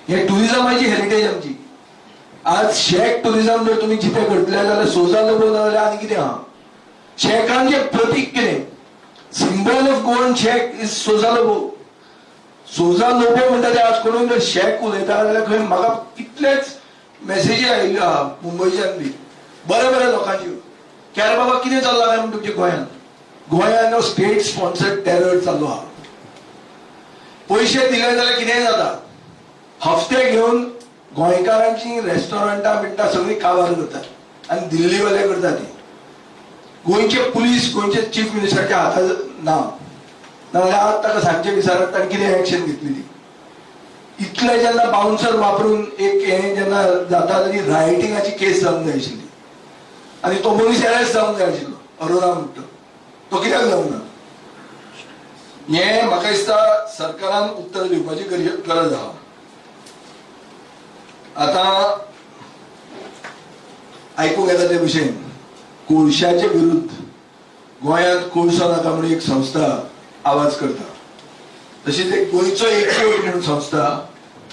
हे टुरिजमाची हेरिटेज आमची. आज शॅक टुरिजम जर तुमी जितें करतले जाल्यार सोजा लोबो ना जाल्यार आनी कितें आहा? शॅकांचें प्रतीक कितें? Symbol of Goan shack is Souza Lobo. Souza Lobo म्हणटा ते आज कोणूय जर शॅक उलयता जाल्यार खंय म्हाका कितलेच मेसेजी आयिल्ल्यो आहा मुंबयच्यान बी बऱ्या बऱ्या लोकांच्यो की अरे बाबा कितें चल्लां काय म्हूण तुमच्या गोंयांत. गोंयांत हो स्टेट स्पॉन्सर्ड टेरर चालू आहा. पयशे दिले जाल्यार कितेंय जाता. हफ्ते घेवन गोंयकारांची रेस्टॉरंटां बिंटां सगळीं काबार करतात आनी दिल्लीवाले करतात ती. गोंयचे पुलीस गोंयचे चीफ मिनिस्टरच्या हातार ना, नाजाल्यार आज ताका सांजचे विचारात ताणें कितें एक्शन घेतली ती. इतले जेन्ना बाउन्सर वापरून एक हें जेन्ना जाता तेजी रायटिंगाची केस जावंक जाय आशिल्ली आनी तो मनीस अरेस्ट जावंक जाय आशिल्लो. अरोरा म्हणटा तो कित्याक जावंक ना? हें म्हाका दिसता सरकारान उत्तर दिवपाची गरज आहा. आतां आयकूंक येता ते भशेन कोळशाचे विरुद्ध गोंयांत कोळसो नाका म्हणून एक संस्था आवाज करता, तशीच एक गोंयचो एकवट म्हणून संस्था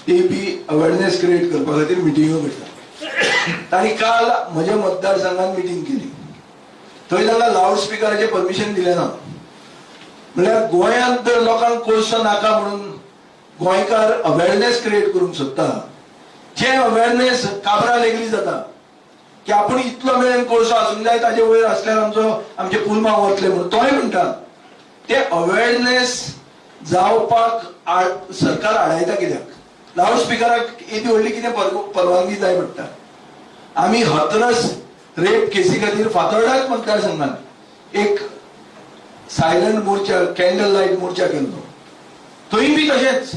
ती बी अवेरनेस क्रिएट करपा खातीर मिटिंगो करता. तांणी काल म्हज्या मतदारसंघात मिटींग केली, थंय तांकां लावड स्पिकराचें परमिशन दिलें ना. म्हणल्यार गोंयांत जर लोकांक कोळसो नाका म्हणून गोंयकार अवेरनेस क्रिएट करूंक सोदता, जे अवेरनेस काबरा लेगली जाता की आपूण इतलो मेरेन कोळसो आसूंक जाय ताजे वयर आसल्यार आमचो आमचे पुलमां वतले म्हणून तोय म्हणटा. ते अवेरनेस जावपाक सरकार आडायता कित्याक? लावड स्पिकराक येदी व्हडली कितें परवानगी जाय पडटा? आमी हतरस रेप केसी खातीर फातोर्डाच मतदारसंघात एक सायलंट मोर्चा, कॅन्डल लायट मोर्चा केल्लो. थंय बी तशेंच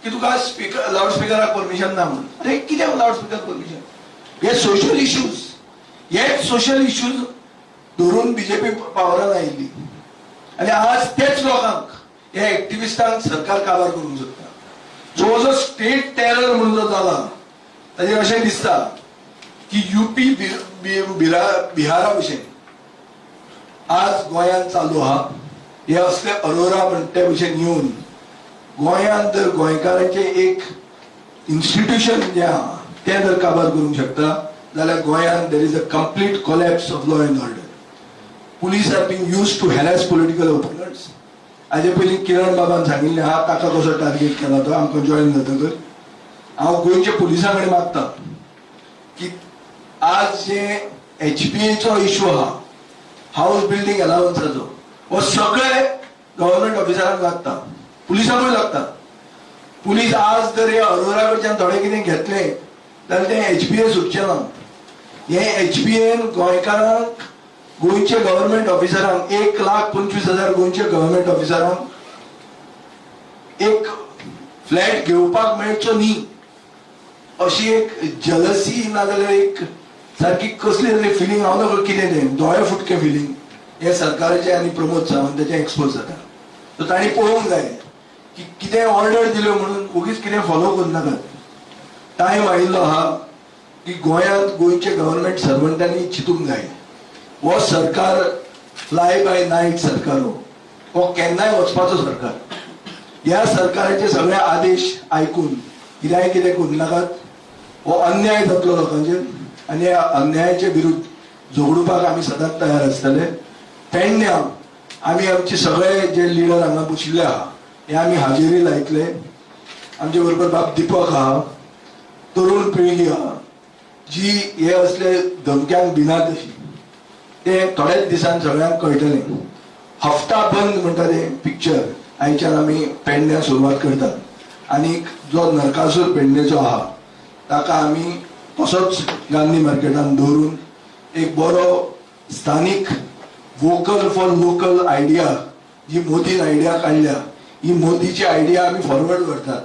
की तुका स्पीकर, लावड स्पिकराक परमिशन ना म्हणून. अरे कित्याक लावड स्पिकर परमिशन? हे सोशल इश्यूज, हेच सोशल इश्यूज धरून बीजेपी पावरान आयिल्ली आनी आज तेच लोकांक, हे एक्टिविस्टांक सरकार काबार करूंक सोदता. जो जो स्टेट टेरर म्हणून जो जाला ताजेर अशें दिसता की युपी बिहारा भशेन आज गोंयांत चालू आहा. हे असले अरोरा म्हणटा ते भशेन येवन गोंयांत जर गोंयकारांचें एक इन्स्टिट्यूशन जें आहा तें जर काबार करूंक शकता जाल्यार गोंयांत there is a complete collapse of law and order. Police are being used to harass political opponents. हाजे पयलीं किरण बाबान सांगिल्लें आहा ताका कसो टार्गेट केला तो आमकां जॉयन जातकर. हांव गोंयच्या पुलिसां कडेन मागता की आज जे एचबीएचो इशू आहा, हावस बिल्डींग अलावन्साचो, हो सगळे गव्हर्मेंट ऑफिसरांक लागता, पुलिसांकूय लागता. पुलीस आज जर हे अरोरा कडच्यान थोडें कितें घेतलें जाल्यार तें एचबीए सुटचें ना. हें एचबीएन गोंयकारांक, गोंयचे गव्हर्मेंट ऑफिसरांक, 1,25,000 गोंयचे गव्हर्मेंट ऑफिसरांक एक फ्लॅट घेवपाक मेळचो न्ही अशी एक जलसी, नाजाल्यार एक सारकी कसली तरी फिलींग, हांव नकळो कितें तें, दोळे फुटके फिलींग हे सरकाराचें आनी प्रमोद सावंताचें एक्सपोज जाता. सो तांणी पळोवंक जाय की कितें ऑर्डर दिल्यो म्हणून ओगीच कितें फॉलो करनाकात. टायम आयिल्लो आहा की गोंयांत गोंयचे गव्हर्मेंट सर्वंटांनी चिंतूंक जाय. हो सरकार फ्लाय बाय नायट सरकार, हो केन्नाय वचपाचो सरकार. ह्या सरकाराचे सगळे आदेश आयकून कित्याय कितें करूं नाकात. हो अन्याय जातलो लोकांचेर आनी ह्या अन्यायाचे विरुद्ध झगडुपाक आमी सदांच तयार आसतले. पेडण्या आमी आमचे सगळे जे लिडर हांगा बशिल्ले आहा हे आमी हाजेरी लायतले. आमचे बरोबर बाब दीपक आहा, तरुण पिळगी आहा जी हे असले धमक्यांक भिनात अशी, ते थोड्याच दिसान सगळ्यांक कळटलें. हफ्ता बंद म्हणटा तें पिक्चर आयच्यान आमी पेडण्या सुरवात करतात आनी जो नरकासूर पेडणेचो आहा ताका आमी तसोच गांधी मार्केटान दवरून एक बरो स्थानीक वोकल फॉर लोकल आयडिया जी मोदीन आयडिया काडल्या, ही मोदीची आयडिया आमी फॉरवर्ड व्हरतात.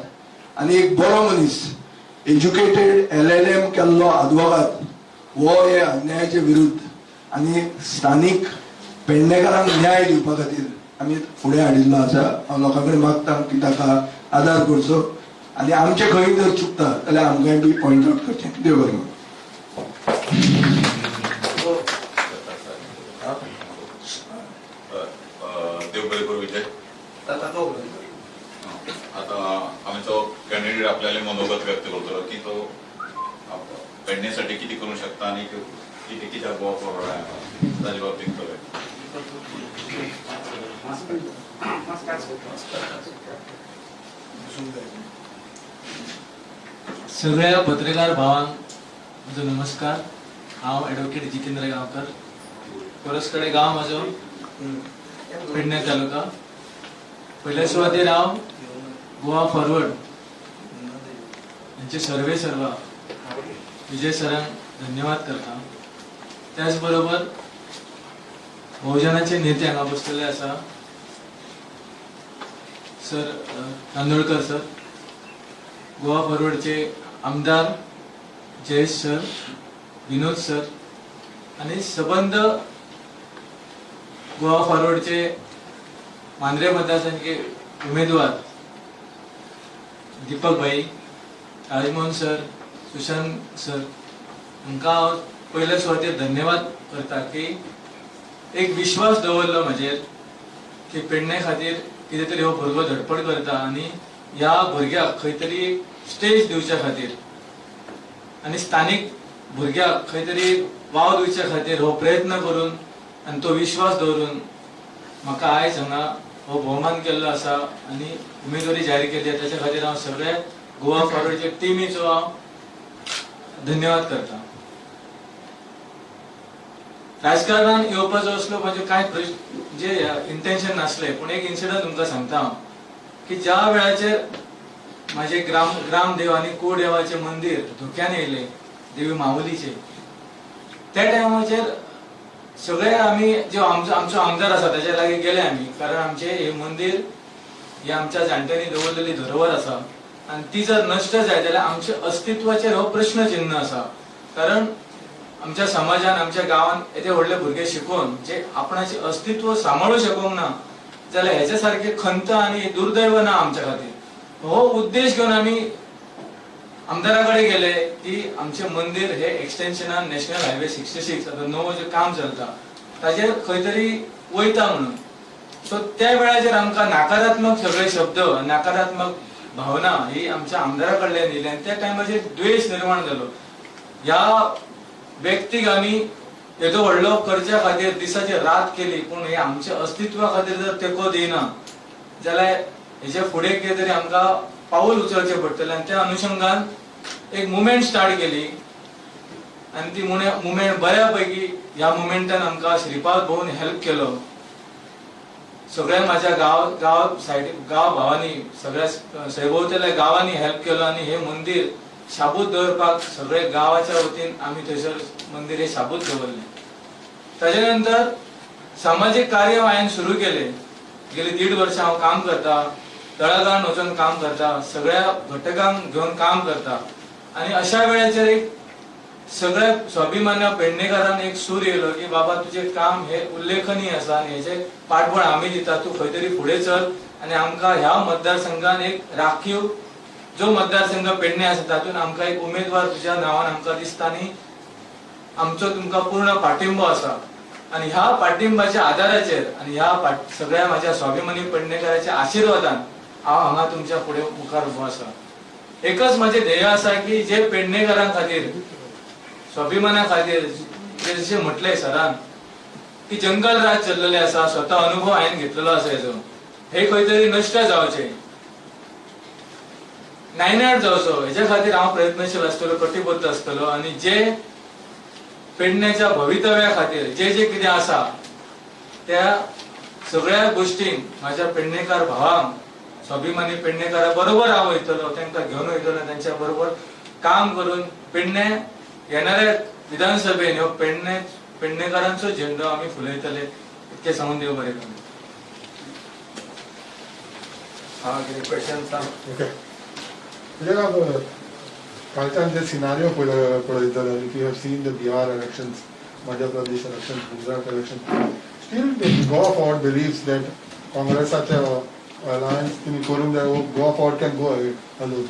आनी एक बरो मनीस, एज्युकेटेड LLM केल्लो आदवोगाद हो हे अन्यायाचे विरुद्ध आनी स्थानीक पेडणेकारांक न्याय दिवपा खातीर आमी फुडें हाडिल्लो आसा. हांव लोकां कडेन मागता की ताका आदार करचो आनी आमचें खंय जर चुकता जाल्यार आमकांय बी पॉयंट आवट करचें. देव बरें करूं. देव बरें करूं विजय. आता आमचो कॅन्डिडेट आपल्याला मनोगत व्यक्त करतलो की तो पेडणेसाठी किती करू शकता आणि किती कित्याक गोवा फॉरवर्ड आहे ताजे बाबतीत करूया. सगळ्या पत्रकार भावांक म्हजो नमस्कार. हांव एडवोकेट जितेंद्र गांवकर, परसकडे गांव म्हजो, पेडणे तालुका. पयल्या सुवातेर हांव गोवा फॉरवर्ड यांचे सर्वे सर्वा विजय सरांक धन्यवाद करता. त्याच बरोबर बहुजनाचे नेते हांगा बसलेले आसा, सर कांदोळकर सर, गोवा फॉरवर्डचे आमदार जयेश सर, विनोद सर आनी सबंद गोवा फॉरवर्डचे मांद्रे मतदारसंघाचे उमेदवार दीपक भाई, राजमोहन सर, सुशांत सर, हांकां हांव पयले सुवातेर धन्यवाद करता की एक विश्वास दवरलो म्हजेर की पेडणे खातीर कितें तरी हो भुरगो धडपड करता आनी ह्या भुरग्याक खंय तरी स्टेज दिवच्या खातीर आनी स्थानीक भुरग्याक खंय तरी वाव दिवच्या खातीर हो प्रयत्न करून आनी तो विश्वास दवरून म्हाका आयज हांगा हो भोवमान केल्लो आसा आनी उमेदवारी जाहीर केली. ताच्या खातीर हांव सगळे गोवा फॉरवर्डच्या टिमीचो हांव धन्यवाद करता. राजकारणान येवपाचो असलो म्हजें कांय जे इंटेन्शन नासलें, पूण एक इन्सिडंट तुमकां सांगता हांव की ज्या वेळाचेर माझे ग्रामदेव आनी कुळदेवाचें मंदीर धोक्यान येयलें, देवी माऊलीचें, त्या टायमाचेर सगळे आमी जो आमचो आमचो आमदार आसा ताच्या लागीं गेले आमी, कारण आमचें हें मंदीर ही आमच्या जाणट्यांनी दवरलेली धरोहर आसा आनी ती जर नश्ट जायत जाल्यार आमच्या अस्तित्वाचेर हो प्रश्न चिन्ह आसा. कारण आमच्या समाजान, आमच्या गांवान येदे व्हडले भुरगे शिकोवन जे आपणाचें अस्तित्व सांबाळूं शकूंक ना जाल्यार हेच्या सारकें खंत आनी दुर्दैव ना आमच्या खातीर. हो उद्देश घेवन आमी आमदारा कडेन गेले की आमचें मंदीर हे एक्सटेन्शनान नॅशनल हायवे 66 आतां नवो जें काम चलता ताजेर खंय तरी वयता म्हणून. सो त्या वेळाचेर आमकां नकारात्मक सगळे शब्द, नकारात्मक भावना ही आमच्या आमदारा कडल्यान येयली आनी त्या टायमाचेर द्वेश निर्माण जालो. ह्या व्यक्तीक आमी येदो व्हडलो करच्या खातीर दिसाची रात केली, पूण हे आमच्या अस्तित्वा खातीर जर तेंको दिना जाल्यार हेच्या फुडें कितें तरी आमकां पावल उचलचें पडटलें. आनी त्या अनुशंगान एक मुवमेंट स्टार्ट केली आनी ती मुवमेंट बऱ्या पैकी ह्या मुवमेंटान आमकां श्रीपाद भोवन हेल्प केलो. सगळ्या माझ्या गांव गांव सायडी गांव भावांनी, सगळ्या सैभोवतल्या गांवांनी हेल्प केलो आनी हे मंदीर शाबूत दवरपाक सगळे गांवाच्या वतीन आमी थंयसर मंदीर हे शाबूत दवरलें. ताजे नंतर सामाजीक कार्य हांवें सुरू केलें. गेली 1.5 वर्सां हांव काम करता, तळागाळान वचून काम करता, सगळ्या घटकांक घेवन काम करता आनी अशा वेळाचेर एक सगळ्या स्वाभिमान्य पेडणेकारान एक सूर येयलो की बाबा तुजें काम हे उल्लेखनीय आसा आनी हेजें पाठबळ आमी दिता, तूं खंय तरी फुडें चल आनी आमकां ह्या मतदारसंघान एक राखीव जो मतदारसंघ पेडणे आसा तातूंत आमकां एक उमेदवार तुज्या नांवान आमकां दिसता आनी आमचो तुमकां पूर्ण पाठिंबो आसा. आनी ह्या पाठिंबाच्या आदाराचेर आनी ह्या सगळ्या म्हाज्या स्वाभिमानी पेडणेकाराच्या आशिर्वादान हांव हांगा तुमच्या फुडें मुखार उबो आसा. एकच म्हाजें ध्येय आसा की जे पेडणेकारां खातीर, स्वाभिमाना खातीर जे जशें म्हटलें सरान की जंगल राज चल्लेलें आसा, स्वता अनुभव हांवें घेतलेलो आसा हेजो, हे खंय तरी नश्ट जावचें, नायनाट जावचो हेच्या खातीर हांव प्रयत्नशील आसतलो, कटिबद्ध आसतलो आनी जे पेडण्याच्या भवितव्या खातीर जे जे कितें आसा त्या सगळ्या गोष्टींक म्हाज्या पेडणेकार भावांक, स्वाभिमानी पेडणेकारा बरोबर हांव वयतलो, तांकां घेवन वयतलो, तांच्या बरोबर काम करून पेडणे येणाऱ्या विधानसभेन ह्यो पेडणेकारांचो झेंडो आमी फुलयतले. इतकें सांगून देव बरें करूं. हां, कितें क्वेश्चन सांग. ओके, कालच्यान जे सिनारियो पळयत जाल्यार, if you have seen the Bihar elections, Madhya Pradesh elections, Gujarat elections, still Goa Forward believes that काँग्रेसाचे अलायन्स तुमी करूंक जाय, Goa Forward can go alone.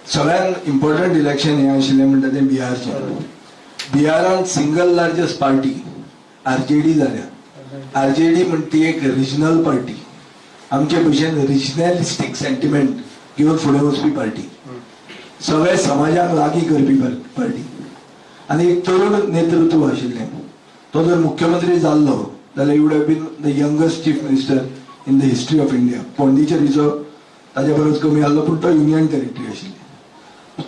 सगळ्यांत इम्पॉर्टंट इलेक्शन हें आशिल्लें म्हणटा तें बिहारचें. बिहारान सिंगल लार्जस्ट पार्टी आरजेडी जाल्या. आरजेडी म्हणटा ती एक रिजनल पार्टी, आमचे भशेन रिजनलिस्टीक सेंटिमेंट घेवन फुडें वचपी पार्टी, सगळे समाजाक लागीं करपी पार्टी आनी एक तरुण नेतृत्व आशिल्लें. तो जर मुख्यमंत्री जाल्लो जाल्यार would have been the youngest chief minister in the history of India. पॉंडिचेरीचो ताज्या परस कमी आहलो, पूण तो युनियन टेरिटरी आशिल्ली.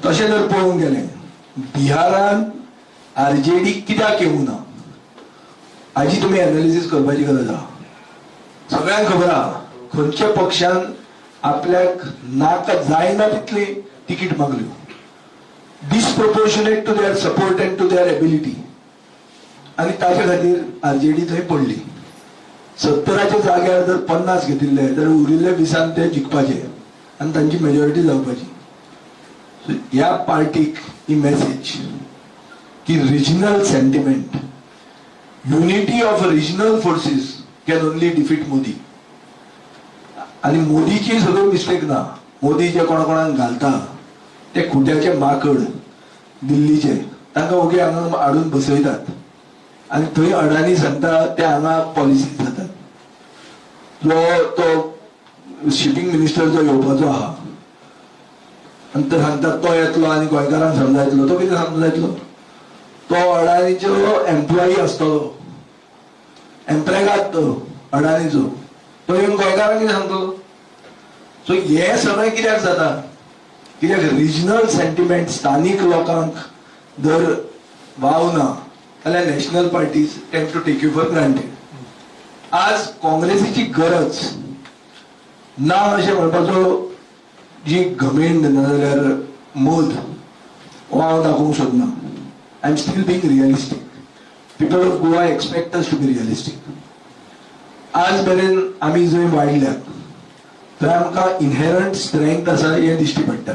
तशें जर पळोवंक गेलें, बिहारान आरजेडी कित्याक येवंक ना हाजी तुमी एनालिसीस करपाची गरज आहा. सगळ्यांक खबर आहा खंयच्या पक्षान आपल्याक नाका जायना तितली ticket मागल्यो, disproportionate to their support and to their ability, आनी ताच्या खातीर आरजेडी थंय पडली. 70च्या जाग्यार जर 50 घेतिल्ले जाल्यार उरिल्ले 20 ते जिखपाचे आनी तांची मेजॉरिटी जावपाची. ह्या पार्टीक ही मॅसेज की regional sentiment, unity of regional forces can only defeat Modi. आनी मोदीची सगळी मिस्टेक ना, मोदी जे कोणा कोणाक घालता ते खुट्याचे माकड दिल्लीचे, तांकां ओगी हांगा हाडून बसयतात आनी थंय अडाणी सांगता ते हांगा पॉलिसी जातात. जो तो शिपींग मिनिस्टर जो येवपाचो आहा आनी तो सांगता तो येतलो आनी गोंयकारांक समजायतलो, तो कितें समजायतलो? तो अडाणीचो एम्प्लॉई आसतलो, एम्प्लेगाद तो अडाणीचो, तो येवन गोंयकारांक कितें सांगतलो? सो हें सगळें कित्याक जाता? कित्याक रिजनल सेंटिमेंट स्थानीक लोकांक जर वाव ना जाल्यार national parties tend to take you for granted. आज काँग्रेसीची गरज ना अशें म्हणपाचो जी घमेंड नाजाल्यार मद हो हांव दाखोवंक सोदना. I am still being realistic. People of Goa expect us to be realistic. आज मेरेन आमी जंय वाडल्यात थंय आमकां इनहेरंट स्ट्रेंथ आसा हें दिश्टी पडटा.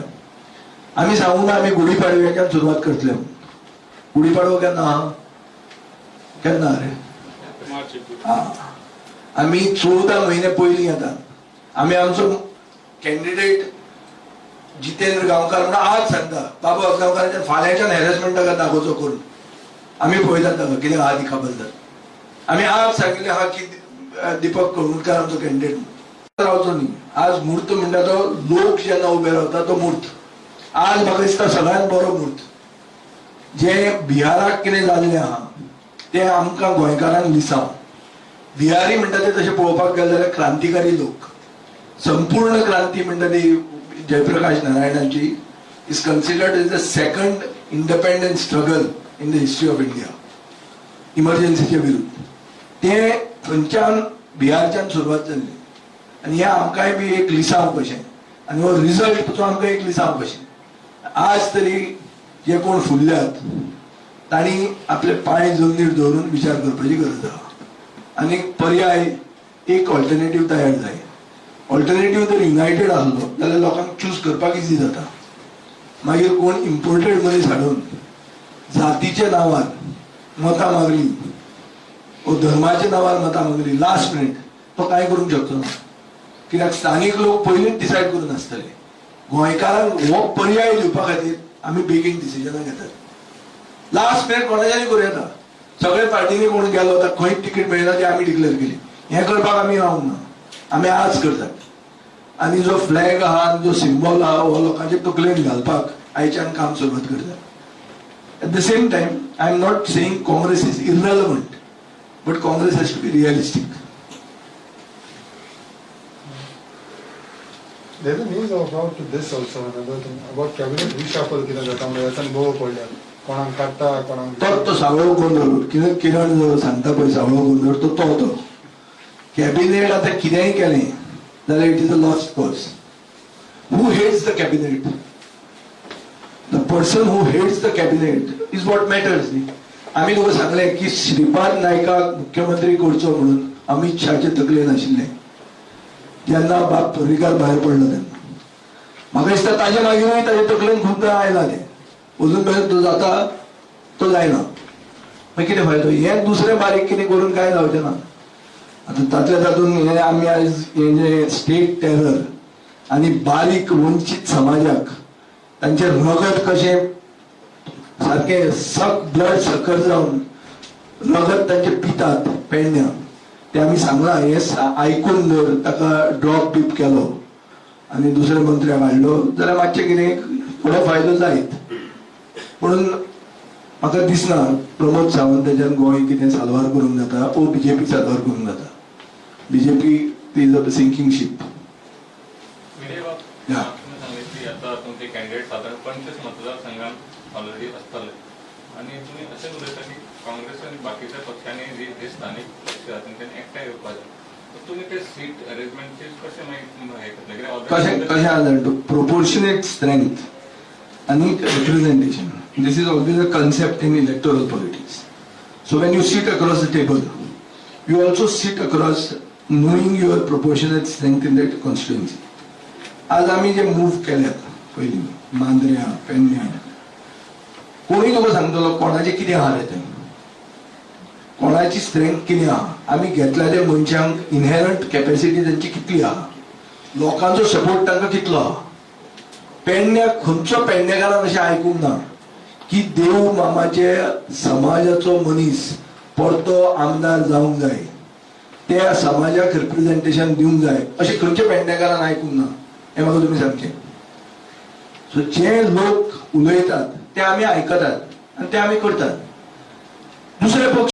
आमी सांगूंक ना आमी गुढीपाडव्याच्यान सुरवात करतले. गुढीपाडवो केन्ना आहा? केन्ना रे? आमी 14 म्हयने पयलीं येता. आमी आमचो कॅन्डिडेट जितेंद्र गांवकार म्हणून आज सांगता, बाबू आजगांवकाराच्या फाल्यांच्यान हॅरेसमेंट ताका दाखोवचो करून. आमी पळयतात ताका कितें आहा ती खबर जाता. आमी आज सांगिल्लें आहा की दीपक कळंगूटकार आमचो कॅन्डिडेट रावचो न्ही. आज म्हूर्त म्हणटा तो लोक जेन्ना उबे रावता तो म्हूर्त. आज म्हाका दिसता सगळ्यांत बरो म्हूर्त. जे बिहाराक कितें जाल्लें आहा तें आमकां गोंयकारांक लिसांव. बिहारी म्हणटा ते तशें पळोवपाक गेले जाल्यार क्रांतिकारी लोक. संपूर्ण क्रांती म्हणटा ती Jayaprakash नारायणांची is considered as the second independent struggle in the history of India, इमर्जन्सीचे विरुद्ध. ते थंयच्यान बिहारच्यान सुरवात जाल्ली आनी हें आमकांय बी एक लिसांव कशें, आनी हो रिजल्ट तो आमकां एक लिसांव कशें. आज तरी जे कोण फुल्ल्यात तांणी आपले पांय जमनीर दवरून विचार करपाची गरज आहा. आनी पर्याय एक ऑल्टरनेटीव तयार जाय. ऑल्टरनेटीव जर युनायटेड आसलो जाल्यार लोकांक चूज करपाक इजी जाता. मागीर कोण इम्पोर्टेड मनीस हाडून जातीच्या नांवार मतां मागली वो धर्माच्या नांवार मतां मागली लास्ट मिनीट, तो कांय करूंक शकचो ना. कित्याक स्थानीक लोक पयलींच डिसायड करून आसतले. गोंयकारांक हो पर्याय दिवपा खातीर आमी बेगीन डिसिजनां घेतात. लास्ट मिनीट कोणाच्यानी करूं येता. सगळे पार्टींनी कोण गेलो आतां खंय तिकीट मेळना ती आमी डिक्लेअर केली. हें करपाक आमी रावंक ना, आमी आज करतात. आनी जो फ्लॅग आहा आनी जो सिंबॉल आहा हो लोकांचे तकलेन घालपाक आयच्यान काम सुरवात करतात. At the same time I am not saying Congress is irrelevant, but Congress has to be realistic. There is a news about this also, another thing about cabinet reshuffle कितें जाता म्हणल्यार भोव पडल्या, कोणाक काडटा कोणाक. तो तो सावळो गोंदळ कितें किरण जो सांगता पळय सावळो गोंदळ तो तो तो कॅबिनेट आतां कितेंय केलें जाल्यार it is a lost cause. Who heads the cabinet? The person who heads the cabinet is what matters न्ही. आमी तुका सांगलें की श्रीपाद नायकाक मुख्यमंत्री करचो म्हणून अमित शहाचे तकलेन आशिल्लें जेन्ना बाब पर्रीकार भायर पडलो तेन्ना. म्हाका दिसता ताजे मागीरूय ताजे तकलेन खूबदां आयलां तें, अजून मेरेन तो जाता तो जायना. मागीर कितें फायदो? हें दुसरें बारीक कितें करून कांय जावचें ना. आतां तातल्या तातूंत हें आमी आयज हें जें स्टेट टेरर आनी बारीक वंचीत समाजाक तांचें रगत कशें सारकें सक ब्लड सकर जावन रगत तांचें पितात पेडण्या, तें आमी सांगलां. हें आयकून जर ताका ड्रॉप बीप केलो आनी दुसऱ्या मंत्र्याक हाडलो जाल्यार मातशें कितें थोडो फायदो जायत. म्हणून म्हाका दिसना प्रमोद सावंताच्यान गोंय कितें साल्वार करूंक जाता ओ बीजेपी साल्वार करूंक जाता. BJP is a sinking ship. सांगले की आता तुमचे कॅन्डिडेट साधारण 25 मतदारसंघात ऑलरेडी असतले आनी तुमी अशें उलयता की काँग्रेस आनी बाकीच्या पक्षांनी जे स्थानीक पक्ष आसा तेंच्यांनी एकठांय येवपाक जाय. तुमी ते सीट अरेंजमेंटचेर कशें मागीर हें करतले? कशें कशें आसा जाणा तूं, प्रोपोर्शनेट स्ट्रेंथ आनी representation. This is always a concept in electoral politics. So when you sit across the table, you also sit across knowing your proportionate strength in that constituency. आज आमी जे मूव केल्यात पयलीं मांद्र्यां पेडण्यां, कोणूय तुका सांगतलो कोणाचें कितें आहा रे तें, कोणाची स्ट्रेंथ कितें आहा, आमी घेतल्या त्या मनशांक इनहेरंट कॅपेसिटी तांची कितली आहा, लोकांचो सपोर्ट तांकां कितलो आहा. पेडण्याक खंयचो पेडणेकारान अशें आयकूंक ना की देव मामाचे समाजाचो मनीस परतो आमदार जावंक जाय, त्या समाजाक रिप्रेझेंटेशन दिवंक जाय, अशें खंयच्या पेडणेकारान आयकूंक ना हें म्हाका तुमी सांगचें. सो जे लोक उलयतात ते आमी आयकतात आनी ते आमी करतात. दुसरे पक्ष